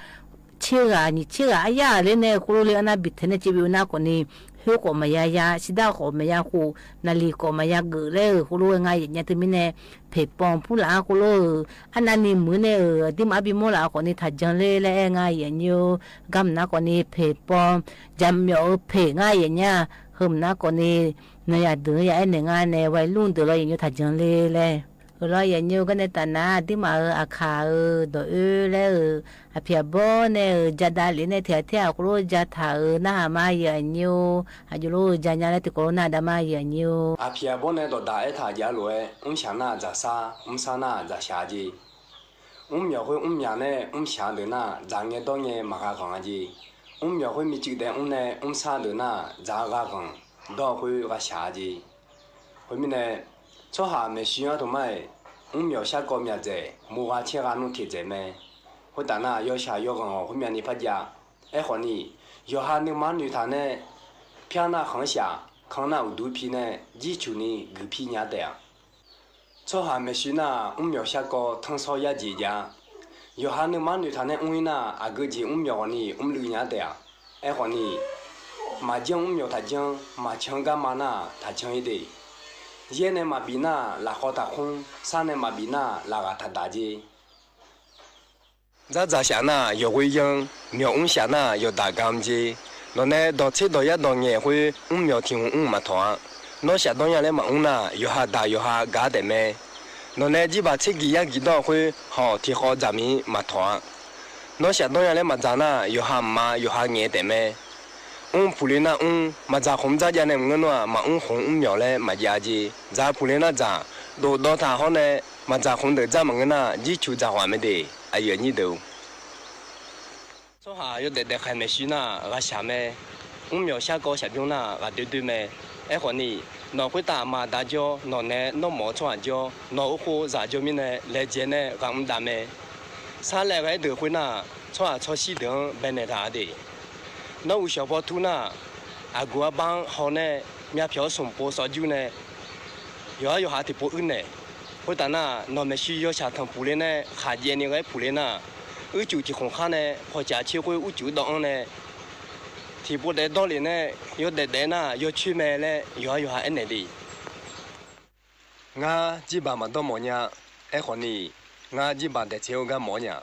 tser ghaq nyiq tser ghaq aryar ler nae khoerlof le-anr nar bif taeq nae caev bif-eu nar khawfni, khoer khawf maqya ya, shirdav khawf maqya khof, naqliq khawf maqya geuf laer-euq khoerlof-aer nga, aqyuif aqnyir, teumirnae peqpawm purlaf-anr khoerlof-euq arnavni muiq nae-euq aqdirmaf-anr bimawr laf-eu khawfni taqjan ler laer aer nga, aqyuif aqnyir-or, garmq nar khawfni peqpawm, jaqmyawf-eu peq nga, aqyuif aqnyir-aq, heu mq nar khawfni, nawq yaf deuq-anr ya aernaeq nga nae waelur deuq lawr, aqyuif aqnyir, taqjan ler laer. Euq lawr, aqyuif aqnyir-or, garnae taf nar aqdirmaf-euq aqkaq-euq dawq oer laer-euq, aqpiq aqbawr nae-euq jadav lef nae tiq ghaq tir ghaq khoerlof jataq-euq narhaq ma, aqyuif aqnyir-or, aqjox lof-eu janya laer tiqkawv lof nar dav ma, aqyuif aqnyir-or. Aqpiq aqbawr nae dawqdaq aertaq jav lof-aer, mrshaq nar dzaqsar, mrsar nar dzaqshaq jeq. Mrmyawq khoer mrmyaq nae mrshaq deuq nar, dzaq ngae dawr ngae maqgha ghanq-a jeq. Mrmyawq khoer micuiv daef mr nae mrsar deuq nar, dzaq gha ghanq, dawr khoer gha shaq-a jeq. Khoermirnae, tsawrhaq maeqshi-anr taqmar-iq, mrmyawq sharkawv myaq dzaeq, murgha caergha nmr teq dzaeq mae. Khoertaf nar, yawshaq yawghanq-awq khoermyavni par jav. Aerkhawfni, yawqha nuima-anr noeqtaq nae, pyar nar khanqshaq, kan nar uqduq pi nae jircuq ni guiqpir nya taef-a. Tsawrhaq maeqshi nar-aq, mrmyawq sharkawv tanrsawr yarjeq jav-a. Yawqha nuima noeqtaq nae mr-ir nar-aq, aqgeu jeq mrmyawq ghawqni mrluiv nya-ar taef-a. Aerkhawfni, maqjanr mrmyawq taqjanr, maqcan garma nar-aq taqcan-ir de. Yaer nae maqbif nar-aq lafkhawv taqkmr, sar nae maqbif nar-aq lafghaq taqdaq jer. Dzardzaq shaf nar-aq yawqghoe yanr, myawq mr shaf nar-aq yawqdaq gam jer. Nawqnae dawqtser dawq yar dawq ngaeq khoer mrmyawq tiq hmq mr maqtawq-a. Nawr shafdanr nya laer maqmr nar-aq, yawqha daq yawqha gaq-ar taef mae. Nawqnae jirbaq tser giq yar giq dawr khoer hawq tiq khawv dzaq mir maqtawq-a. Nawr shafdanr nya laer maqdzaq nar-aq, yawqha mqma yawqha ngaeq taef mae. Mr puqle nar mr, maqdzaq khmq dzarjav nae maqngeur nar-aq, maqmr khmq mrmyawq laer maqjav jer. Dzaq puqle nar dzaq, dovdawv taq hawr nae maqdzaq khmq deuq dzar maqngeur nar-aq, jircuq dzaq ghaq mae de. Aqyuif aqnyir deuq-or, tsawrhaq yawdaef daefkhaeq maeqshi nar-aq ghaqshaq mae. Mrmyawq sharkawv shaqbymr nar-aq ghaqdoer doer mae. Aerkhawfni, nawq khoertav aqma aqda jawr, nawqnae nawr mawf-eu tsawrhaq jawr, nawq-euq khof zaq jawr mirnae laejae nae ghaq mr dav mae. Sarlaev ghae-aer deuq khoernar-aq, tsawrhaq tsawrshir deuq-anr baenaeq taq-a de. Nawr uqshawq paw tur nar-aq, aqgeu arbar-anr haw nae myavpyawq-awr smq pov sawv jur nae, yawqhar yawqha tiqpov uirnaeq. Khoertav nar-aq, nawq maeqshi yawshaq tanq puqle nae khaqjaev ni ghae-aer puqle nar-aq, uircuf tiq khmq khar nae pawqcaf coer khoer uircuf dawv-anr nae, tiqpov daef dawrlef nae yawdaef daef nar-aq yawcoer mae laer yawqhar yawqha aernaeq de. Ngar jirbaq maqdawr mawf nya. Aerkhawfni, ngar jirbaq daeqtseq-eu gar mawf-awr nya.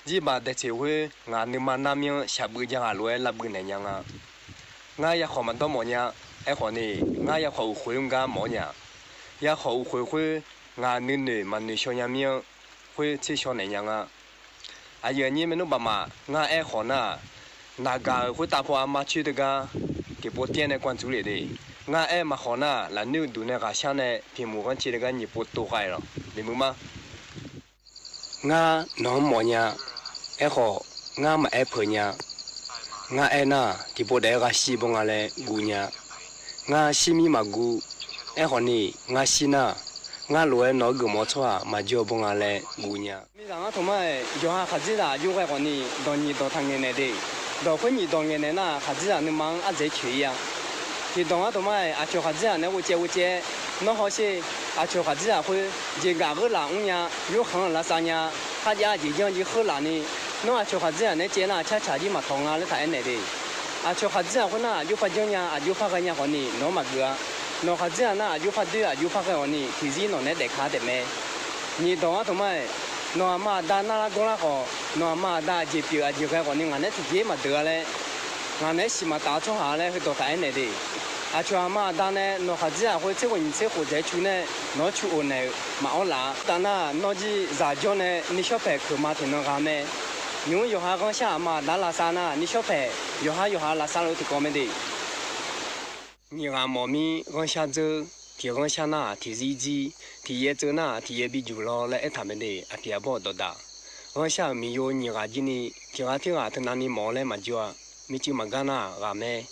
Jirbaq daeqtseq khoer ngaq nuima nar mir-anr shaqbuiv ja ghaq lof-aer lavbuiv naeq nya nga. Ngar yarkhawf maqdawr mawf nya. Aerkhawfni, ngar yarkhawf uqkhoeq-anr gar mawf-awr nya. Yarkhawf uqkhoeq khoer ngaq nuinoeq maqnoeq shaw nya mir-anr khoer tser shaw naeq nya nga. Aqyuif aqnyir maernmr baqmaf, ngar aer khawf nar-aq, naqgaq-euq khoertav paw arma coer teugar tiqpov taer nae กวนจุ lef de. Ngar aer maqkhawf nar-aq, lafnoer uqduq nae ghaqshar nae tiq muiq ghanrcae teugar nyiq pov tov khav-aer lawq. Bimuiq ma. Ngar nawq-anr mawf nya. Aerkhawf, ngar maqaer peuq nya. Ngar aer nar-aq, tiqpov daef-aer ghaqshir bawr nga laer guv nya. Ngar shir mir maqguv. Aerkhawfni, ngar shir nar-aq, ngar lof-aer nawq-anr geufmawf-eu tsawrhaq maqjawr-eu bawr nga laer guv nya. Miqzaq ngar taqmar-aer yawqha khaqdzerzaq aqjox ghae khawfni dawq nyiq dawq taqngaeq naeq de. Dawq khoer nyiq dawq ngaeq naeq nar-aq, khaqdzerzaq nuima-anr ardzaeq coeq-ir-a. Tiqdawq ngar taqmar-aer aqcawq khaqdzerzaq nae ghovcaev ghovcaev-aer, nawr hawsher, aqcawq khaqdzerzaq khoer jeqgaf gheurlaf mr nya, yurkhanq-anr lavsav nya, kharjav jeq janr jir kheurlaf ni, nawr aqcawq khaqdzerzaq nae caev nar-aq carcaq jir maqtawq nga laer taq aernaeq de. Aqcawq khaqdzerzaq khoernar-aq, aqjox par janr nya, aqjox par ghae nya khawfni nawq-anr maqgeuf-a. Nawq khaqdzerzaq nar-aq, aqjox par doer, aqjox par ghae khawfni tiqzir nawq naeq-aer daefka taef mae. Nyiq dawq ngar taqmar-aer, nawq aqma aqda narlar gawrlar khawf, nawq aqma aqda aqjeq pyeuf aqjeq ghae khawfni ngaq nae tiqjeq maqdeuq-a laer, ngaq naeq-aer siq maqtaf-eu tsawrhaq laer heudawq taq aernaeq de. Aqcawq aqma aqda nae nawq khaqdzerzaq khoer tser khof nyiq tser khof dzaeq cu nae nawq-anr cu of naeq-euq maqawr laf-a. Taf nar-aq, nawr jir zaq jawr nae nishawr paeq keuq ma tiqnan ghaq mae. Nymq-mr yawqha ghanrshar aqma aqda lavsav nar-aq, nishawr paeq yawqhar yawqha lavsav luf tiqkawv mae de. Nyiq ghaq mawf mir ghanrshar dzeur, tiq ghanrshar nar-aq tiqzir dzir, tiq yaer tseuv nar-aq tiq yaer bi juq law laer aertaq mae de. Aqpiq aqbawr dawqdaq, ghanrshar-euq miqyo nyiq ghaq jir ni tiq ghaq tirghaq teunav ni mawf-eu laer maqjawr-a. Micuiv maqgar nar-aq ghaq mae.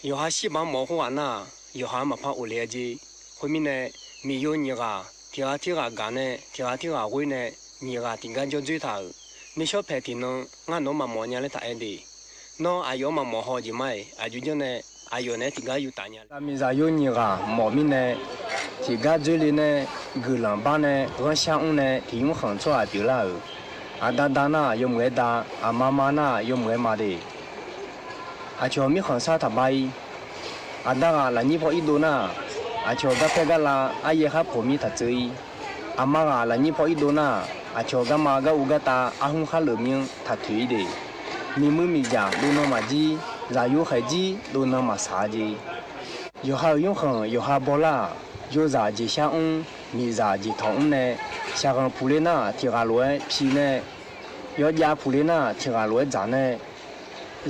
Yawqha shirbanq mawf-eu khoerghaq nar-aq, yawqha-anr maqpar of le-a jeq. Khoermirnae, miqyo nyiq ghaq tiq ghaq tirghaq gaq nae tiq ghaq tirghaq ghoer nae, nyiq ghaq tiqgar jawr dzoer taq-euq. Nishawr paeq tiqnan ngar nawq-anr maqmawf nya laer taq aer de. Nawr aqyawf-anr maqmawf haw-eu jeq ma-iq, aqjox janr nae aqyawf naeq-aer tiqgar yutaf nya. Zaqmiqzaq yo nyiq ghaq mawf mirnae, tiqgar dzoer le nae, guiqlanq bar nae, ghanrshar mr nae, tiq nymr khanq tsawrhaq pyeuflar-euq. Aqda da nar-aq yawmuiq-aer da, aqma ma nar-aq yawmuiq-aer ma de. Aqcawq mirkhanq sar taqbar-ir. Aqda ghaq lafnyir paw irdov nar-aq, aqcawq garpaer garlav aryaer khar poq mir taqtseuv-ir. Aqma ghaq lafnyir paw irdov nar-aq, aqcawq garma gar uv gartav arhmr khar leuf mir-anr taqtoeq-ir de. Miqmuiq miqjaq dovnan maqjir, zaqyo khaeq jir dovnan maqsaq-a jeq. Yawqha-euq nymrkhanq yawqha bawlar-aq, yozaq jeqshar mr, miqzaq jeqtawq mr nae, shaqghanq puqler nar-aq tiq ghaq lof-aer pi nae, yawjav puqler nar-aq tiq ghaq lof-aer dzaq nae,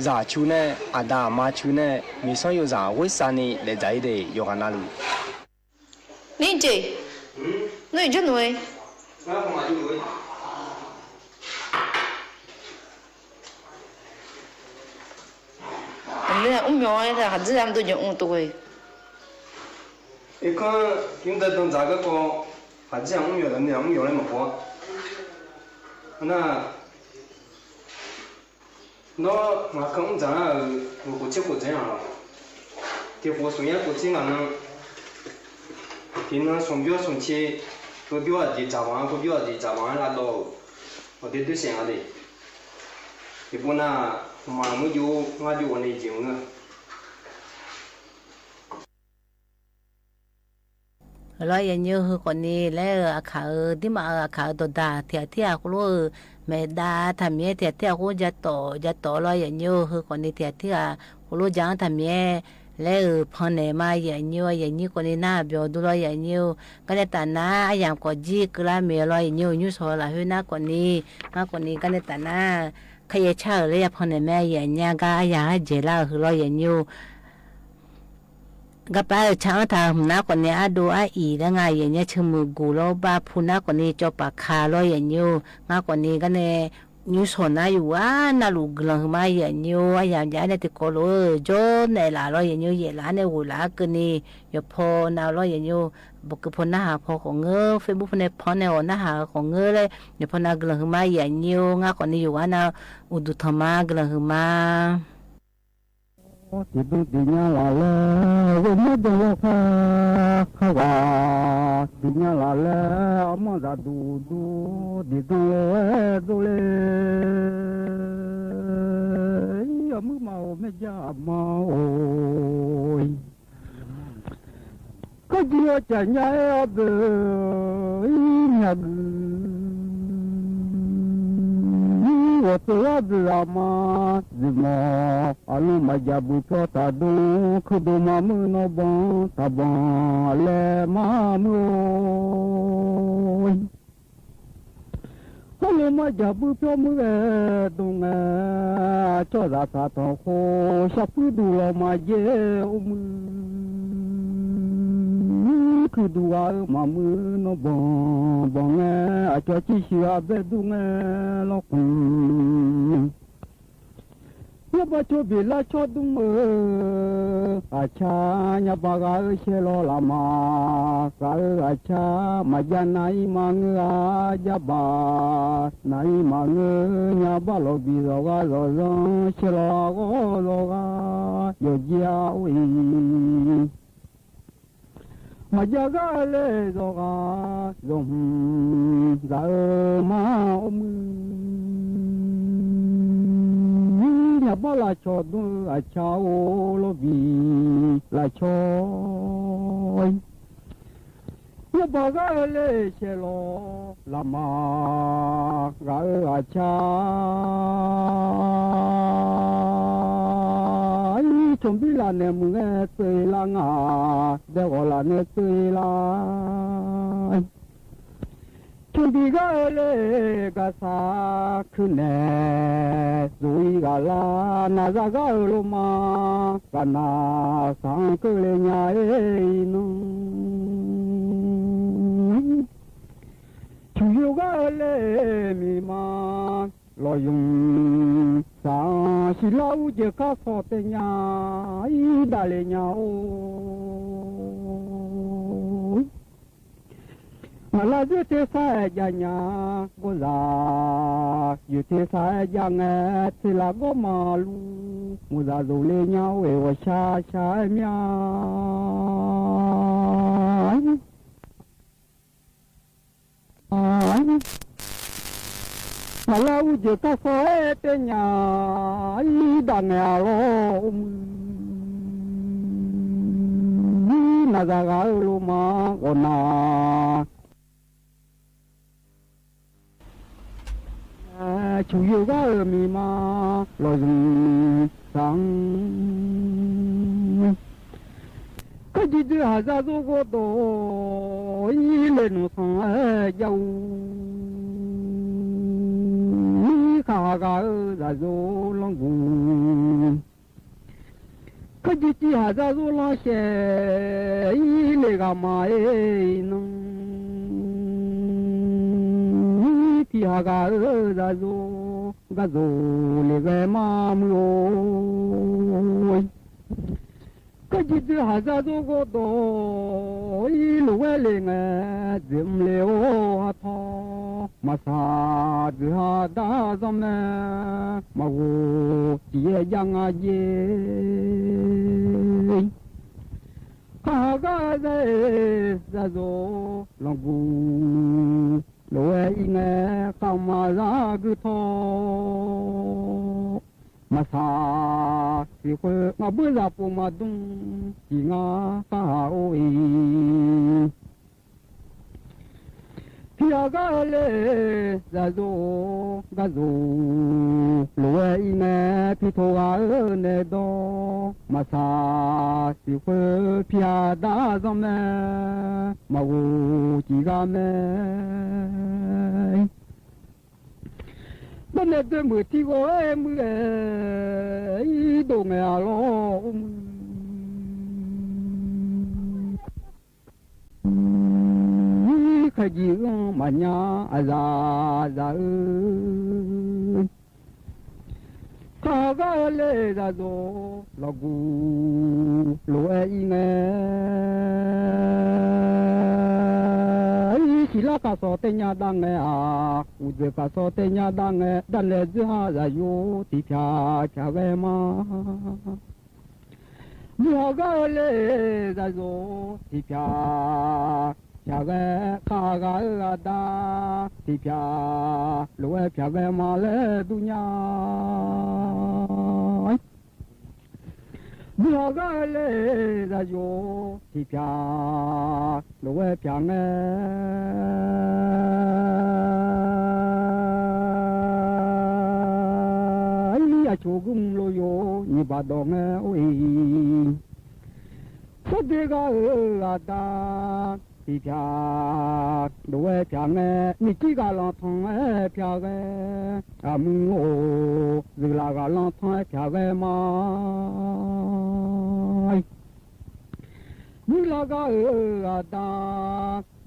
zaq cu nae, aqda aqma cu nae, miqsanr yozaq ghoer sav ni daefdzaq-ir de. Yawqghaq navluf. Nirjeq, nir jawrnoeq-aer, mrmyawq-aer khaqdzerzaq mrdov jeq mr tov-aer, irkanr nymr da dandzaq garkawv khaqdzerzaq mrmyawq daq ni-aq mrmyawq laer maqpov-a. Nar Nawr ngaq kan mr dzaq nar-euq ghof khof tser khof dzaeq-anr-aq, tiq khof smq yar khof tser ngaq nan Iqnan smq byawr smq tser, heubyawr aqjeq dzaq banq-anr, heubyawr aqjeq dzaq banq-anr lavdawv-euq ghawqdoer doer saef nga le. Tiqpov nar, mqmaq muir jov-or, ngar jov ghawqni jeq mr-eu. Lawr yaqnyir-eu, heu khawfni laer-eu aqkaq-euq dirmaf-euq aqkaq-euq dawqdaq tiq ghaq tirghaq khoerlof-eu maeqdav taqmiq-aer tiq ghaq tirghaq khoer ja tawf ja tawf lawr yaqnyir-eu, heu khawfni tiq ghaq tirghaq khoerlof ja-anr taqmiq-aer laer-euq pannaeq ma yaqnyir-eu, yaqnyir khawfni nar byawq dur lawr yaqnyir-eu, garnae taf nar aryamq khawf jir keuvlar maeq lawr yaqnyir-eu, nymrshawq lafkhoer nar khawfni, ngar khawfni garnae taf nar, kharyaer car-euq laer ya pannaeq mae yaqnyir-a gar aryamq-anr dzaeqlar-euq heu lawr yaqnyir-eu. Garpar-euq tsaq-anr taq hmq nar khawfni ardov ariq laer nga yaqnyir-a, ceuq muiq guq lawr bar pu nar khawfni cawv paf ka lawr yaqnyir-eu, ngar khawfni garnae nymrshawq nar yawqghaq navluf guiqlanq huiqma yaqnyir-eu, aryamq jav-aer nae tiqkawv lof-eu jawrnaeq laf lawr yaqnyir-eu, yaeqlaf-aer nae ghoeqlaf-aer keuvni yawqpaw nav lawr yaqnyir-eu, bawqkeuv paw narhaq paw khawf ngeur, Facebook paw nae pannaeq-awq narhaq khawf ngeur laer yawqpaw nav guiqlanq huiqma yaqnyir-eu, ngar khawfni yawqghaq nav uqduq tanqma guiqlanq huiqma. Tiqdmr tiqnya laf laer ghoe mar jan lawr khar, kharghaq tiqnya laf laer armawr zaqduq dur, tiqdmr lof-aer dovle, armuir maqghof maerjar aqma-or. Kharjir ghawqcaf nya-aer arboeq-ir nya guiq, ghawqtsoeq arboeq aqma, zifmawf aqlmr maqjaq buiq pyawr taqdmr, kuirdmq maqmuir nawr banq taqbanq laer maqmuir-or. Hawrluf marjaq buir pyawr muir ghae dm ngae, aqcawq zaqtaq tanqkhov sharpuir duq lawq maqjae-or muir, kuiqduq ghaq-eu maqmuir nawr banq banq ngae, aqcawq civ shuif ghaq bae dur ngae lawr khmq. Yawrbav cawbiq lar cawr dmr-eu aqcar, nyabaq ghaq-eu shaerlawq lafmaf ghaq-eu aqcar, maqjav nav-ir maqngeur-a, jav baq nav-ir maqngeur, nyabaq lawqbiq zawqghaq zawqzanr, shaerlawq ghawr zawqghaq yawqjir-a or-iq. Maqjav ghaq-eu laer zawqghaq zawqhmq zaq-eu mar or muir, nyabaq lafcawq dmr-eu aqcar-or, lawrbiq lafcawq-ir. Yawrbav ghaq-eu laer shaerlawq lafmaf ghaq-eu aqcar, ir cawqbir lafnaeq muiq ngae tseuv-ir lar nga, daeghawq lafnaeq tseuv-ir lar. Cawqbir ghaq-eu laer gaqsaq kuirnaeq zuf-ir ghaq lar, naqzaq ghaq-eu lorma ghaqnaq saq-anr keuvle nya-ir nmr. Cuqyoq ghaq-eu laer miqma lawqzmq saq-anr, siqlar urjeq kar sawq taev nya-ir daqle nya-or. Ngaqlar zoer tersar-aer jav nya, gawrzaq yoeq tersar-aer jav ngae, tseqlaf gawr maqlur, muiqzaq zofle nya-or-eq, ghawqshaq shaq-aer mya. Ngaqlar urjeq kar sawq-aer taev nya-ir daq ngae-a lawr or muir, naqzaq ghaq-eu lorma ghawqnaq cuqyoq ghaq-euq miqma lawqzmq saq-anr, kharjir dzoer haqzar zor ghawrdawq-ir le nmq sanq-aer jav-ur, khaqhaq ghaq-eu zaqzor lanrguq, kharjir civ haqzar zor lanrsaef-ir le ghaq maqaer-ir nmr, tiq haq ghaq-eu zaqzor gharduq le ghae mar muir-or. Kharjir dzoer haqzar zor ghawrdawq-ir lof-aer le ngae, dzoeqmr le-or ha tawr maqsaq dzoeq ha dar zanr mae, maqghof tiq yaer jav nga jer. Kar gar-eu zae-eu zaqzoq lanqguq lof-aer ir ngae, kharma zar gui tawr maqsaq siq khoer, ngaq beur zaq pov maqdmr tiq ngar kar haq or-iq. Piqha gar-eu le zaqzoq garzoq lof-aer ir ngae, pi tov ghaq-eu nae dawr maqsaq siq khoer, piqha dar zanr mae, maqghof ciq gar mae. Dawrnae doe meuq tirghawv-aer muir-aer, irdov ngae-a lawr or muir. Khaeqjiq uir-anr maqnya aqzaq zaq-eu. Kar gar-eu le zaqzoq lanqguq lof-aer ir ngae, siqlar kaqsawq tae nya dar ngae-aq, uqdzeq kaqsawq tae nya dar ngae, darnaeq dzoer-a zaqyo tiqpyaq pyaq ghae ma. Muiq-awr gar-eu le zaqzoq tiqpyaq pyaq ghae, kar ghaq-eu aqda tiqpyaq lof-aer pyaq ghae ma laer dur nya. Muiq-awr gar-eu le zaqyoq tiqpyaq lof-aer pyaq ngae, ir aqcoq guirmr lof-aer nyiq baq dawq ngae or-iq. Sawrdoer gar-eu aqda tiqpyaq lof-aer pyaq ngae, miqcir ghaqlanq tanq-aer pyaq ghae, aqmuiq-or, zeuqlaf ghaqlanq tanq-aer pyaq ghae ma. Muiqlar gar-eu aqda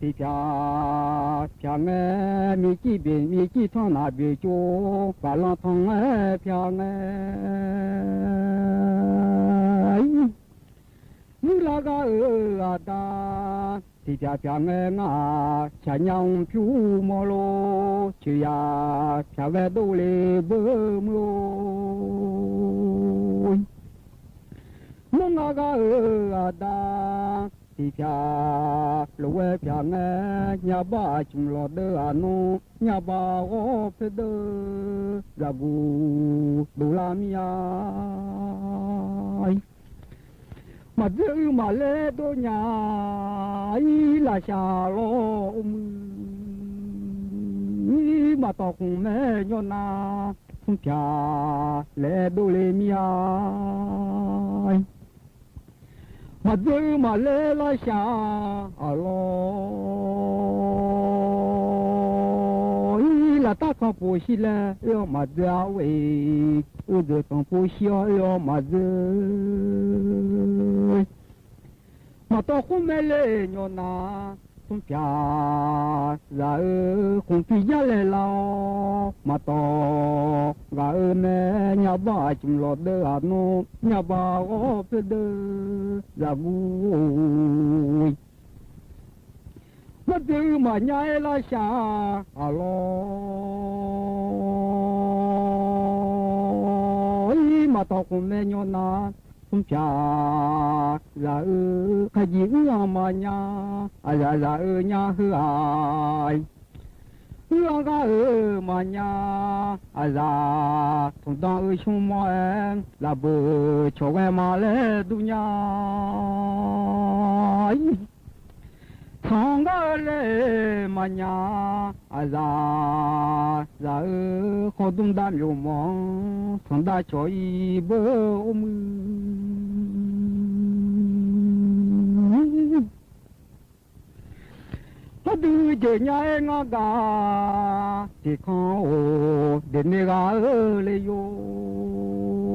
tiqpyaq pyaq ngae, miqcir beq miqcir tanr naq beq cov ghaqlanq tanq-aer pyaq ngae, muiqlar gar-eu aqda tiqpyaq pyaq ngae, ngar-aq shaqnya-anr pyur mawr lor, coeqyaq pyaq ghae dovle beu muir-or. Mawrngar gar-eu aqda tiqpyaq lof-aer pyaq ngae, nyabaq aqcmq lawqdeuv-aq nawr nyabaq ghawr poerdeuv zaqguq dovlar mir-a. Maqdzoer uir maqler dov nya-ir lafshaq lawr or muir, maqtawq khmq mae nyawr nar, smr pyaq laer dovle mir-a. Maqdzoer uir maqler lafshaq-aq lawr-ir, laftav tanqpoq shir laer oe-awr maqdzoer-a or-e, oedeuq tanqpoq shir-awr oe-awr maqdzoer. Maqtawv khmr mae le nyawr nar, smr pyaq zaq-eu khmq pi jar laeq lar-awr, maqtawv ghaq-eu mae nyabaq aqcmq lawqdeuv-aq nawr nyabaq ghawr poerdeuv zaqguq-or. Maqdzoer uir maqnya-aer lafshaq-aq lawr-ir, maqtawv khmq mae nyawr nar, smr pyaq zaq-eu khaeqjiq uir-anr maqnya, aqzaq zaq-eu nyar heu-aq, uir-anr ghar-euq maqnya, aqzaq tmqdan-eu shmr mawr-aer lafbeuq cawq ghae ma laer dur nya. Tanq gar-eu laer maqnya, aqzaq zaq-eu khawrdmr dav myawq mawq-anr tanqdav cawq-ir beu or muir. Ardui jeq nya-aer ngar gaq tiqkanq-or, deqne ghaq-eu le yawr.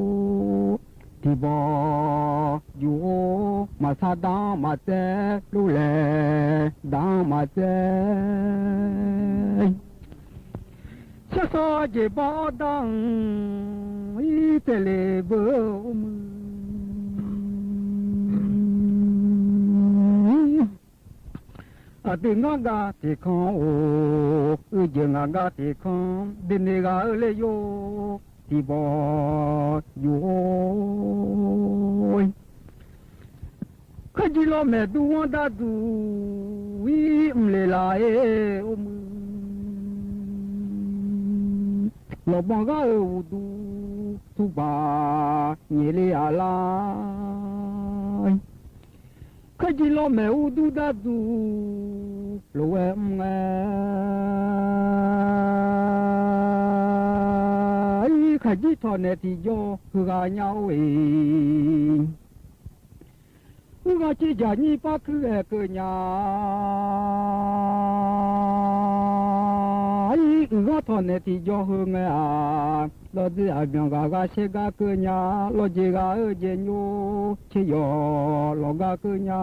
Tiqbawq yuf-or, maqsar dar-anr maqtsaev, lorlaeq dar-anr maqtsaev. Sharsawr jeq bar-awr dar-anr ir taeq le beu or muir. Aqdui ngar gaq tiqkanq-or, uijeq ngaq gaq tiqkanq, deqne ghaq-eu le yawr. Tiqbawq yuf-or, Kaerjir lawrmaeq dur ghanr darduq-ir mqle laf-aer or muir, lawqbanq ghar-euq uqduq tubaq nyaeq le-aq lar. Kaerjir lawrmaeq ur dur darduq lof-aer mr ngae-ir, khaqjir tawq naeq tiqjawr heughaq nya-or-eq. Uir ghanr civ jaqnyir par kuir ghae keuv nya-ir, uiq ghanr tawq naeq tiqjawr heu ngae-aq, lawdzer aqbyanq ghaq ghaq shaer gar keuv nya, lawdzer ghaq-eu jeq nyov tser yawq lawq gar keuv nya.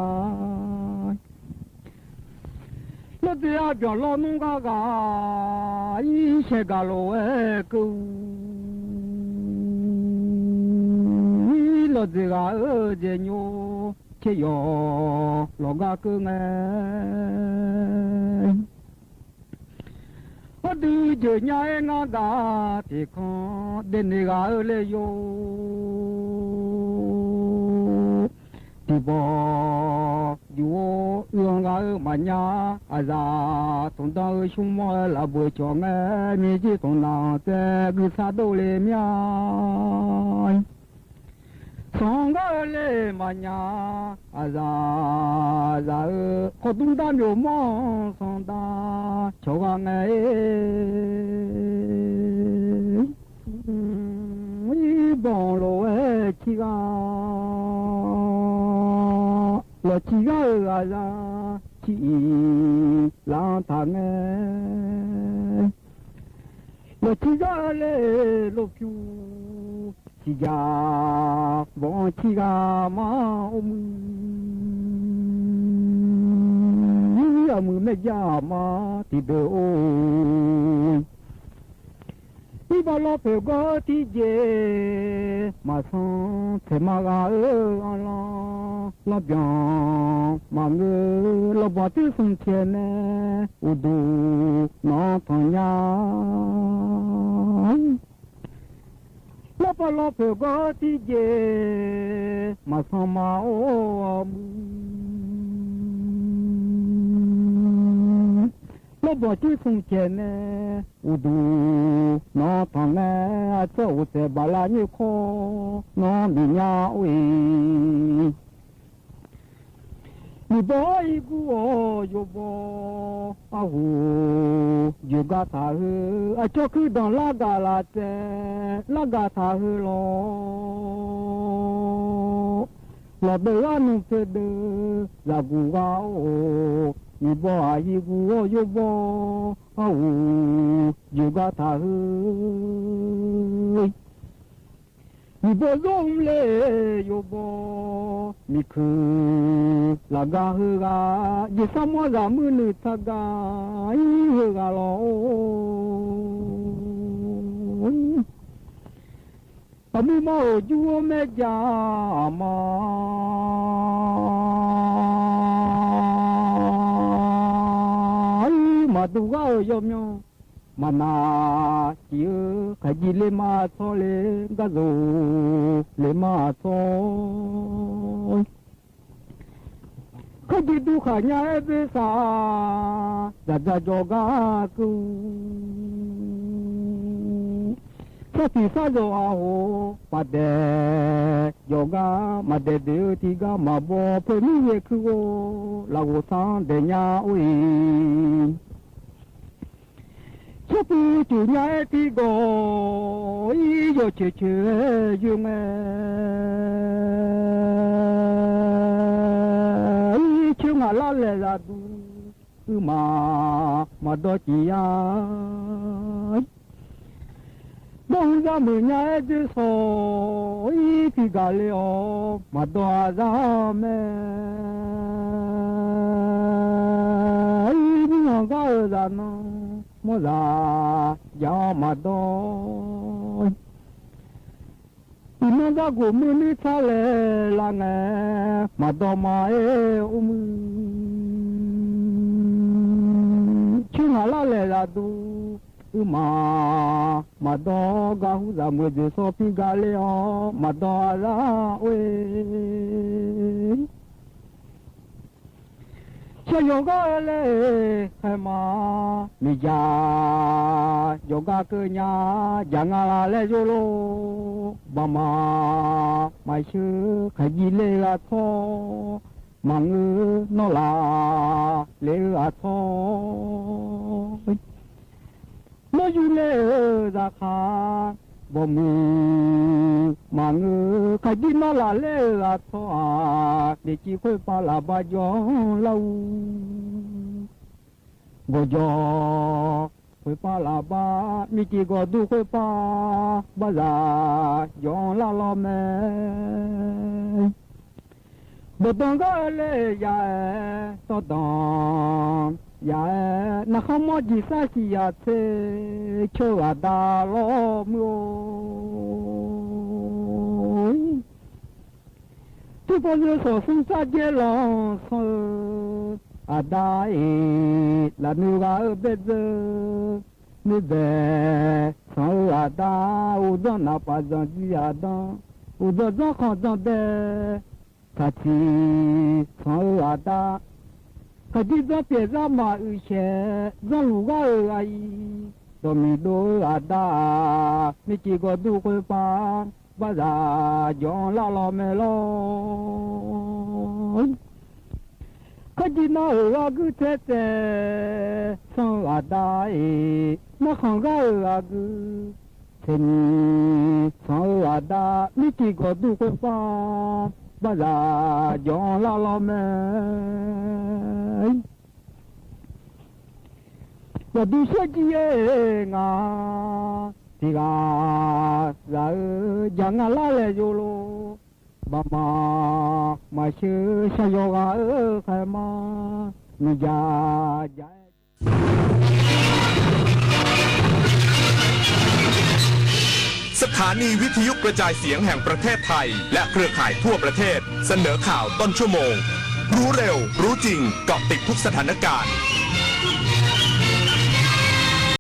Lawdzer aqbyanq lawnmr ghaq ghaq-ir shaer gaq lof-aer keuv-ir, lawdzer ghaq-eu jeq nyov tser yawq lawq gar keuv ngae. Ardui jeuq nya-aer ngar gaq tiqkanr daefni ghaq-eu le yo. Tiqbawq yuf-or uiq-anr ghaq-eu maqnya, aqzaq tmqdan-eu shmr mawr-aer laf beuq cawq ngae, mirjir tmqnaq-anr tsaev guisar dov le mir-a. Sanq-anr gar-eu le maqnya, aqzaq zaq-eu khawqdmr dar myawq mawr-anr sanq dar cawq ghaq ngae-ir. Banq lof-aer cir ghaq, lawq cir ghaq-euq ghaqzaq cir-iq laf-anr taq ngae. Lawq cir ghaq-eu le lofpyur ciqjaq banq-anr cir ghaq ma or muir, aqmuiq maerjav ma tiqdeuq-or. Irbaf lawpoeq gawr-eu tiqjeq maqsanr taeq ma ghaq-eu anrlanr, lanrbyanq maqngeur lawbanq tser smq caeq nae uqduq nanq tanq nya. Lawrpaq lawpoeq gawr-eu tiqjeq maqsanr ma or muir, lawrbanq tser smq caeq nae uqduq nanq tanq ngae, aqtsawr uqtsaeq baqlav nyoer kawr nanr miqnya or-eq. Miqbaw-awr irgur-awq yawbaw, arhuq joeqgar taq heu, aqcawq kuir danq lar gaq laf tsaev lar gaq taq heu lawr. Lawqdeuv arnmq poeqdeuv zaqguq ghaq-or, miqbaw-aq irgur-awr yawbaw, arhuq joeqgar taq heu. Miqbaw zawr mr le yawbaw, miqkuiq laf gar heughaq, jeqsar mawr zaqmuir nuitaq gaq-ir heughaq lawr-or. Aqmuir mawr-euq jur-or maerjav aqma, maqdur ghar-euq yawmyanr maqnaq cif-eu, khaqjir ler ma tsawr le, gar zoq le ma tsawr. Kharjir dur khaq nya-aer boersaq, dzaqdzaq jawqgar keuv-eu, sartiq sar zawq aqhof paqdaeq jawqgar, maqdaeq deuq-eu tiqgar maqbaw, poeq mir yaeq kuir ghov, lafghof sar-anr daeq nya or-eq. Sarpuv cuf nya-aer tiqgawq-ir, yawq coeq coeq-aer yoer ngae, coer ngaq lar laeq zaqduq, uiq maq maqdawr ciq ya. Dawr hmq zar meuq nya-aer dzoer shawq-ir, pi gaq le-awq maqdawr aqzar mae. Mr-anr gar-eu zaqnan mawrzaq jav-awr maqdawr. Iqnan gar goq muir nuir tsar laeq lar ngae, maqdawr ma-aer or muir. Coer ngaq lar laeq zaqduq, uiq maq maqdawr, gar hmq zar meuq dzoeq shawq pi gaq le-awq maqdawr aqzar or-eq. Shar yawqghaq-eu laer-eu khaeq ma, miqdzaq yawqghaq keuv nya, dzaq nga la laer zor lor. Baqmaf maqsheu khaqjir laer-eu aqtawr, maqngeur nawr laf laer-eu aqtawr, nawr yur laer-eu zaqkhav, bawqmuiq maqngeur khaqjir nawr laf laer-eu aqtawr-aq, miqcif khoerpav laf ba jawr-anr lar-ur. Gawqjawq khoerpav laf ba, miqcif gawqdur khoerpav, barzaq jawr-anr lar lawr mae. Bawqdanq gar-eu laer-eu ya-aer, tawrdanq ya-aer, narkhanr mawr jeq sar siq yaq tser, cawr-eu aqda lawr muir-or. Tiqpov zeu sawq smr sar dzaer lanq sanr-eu aqda-iq, lafnoeq ghaq-eu baedzeu, noeqbaeq sanq-eu aqda, uqdzan naqpaf zanqdzi aqdanr, uqdzan dzanrkhanq dzanrbae, taqtiq sanq-eu aqda, khaqjir dzanr pyaeq zar maq uiqshaeq zanrluf ghar-eu aqyuif, dawqmiq dov-eu aqda-aq, miqcif gawqdur khoerpav, barzaq jawr-anr lar lawr mae lawr. Kharjir nar-euq aqguir taer taev sanr-eu aqda-iq, narkhanq ghar-euq aqgeu, tsaeqnyiq sanq-eu aqda, miqcif gawqdur khoerpav, barzaq jawr-anr lar lawr mae. Yaqdui shawrjir-aer ngaq, tiq ghaq ghaq-eu jaq nga lar laer zor lor. Baqmaf maqsheu shar yawqghaq-eu khaeq ma, miqdzaq jaq-aer สถานีวิทยุกระจายเสียงแห่งประเทศไทย และเครือข่ายทั่วประเทศ เสนอข่าวต้นชั่วโมง รู้เร็ว รู้จริง เกาะติดทุกสถานการณ์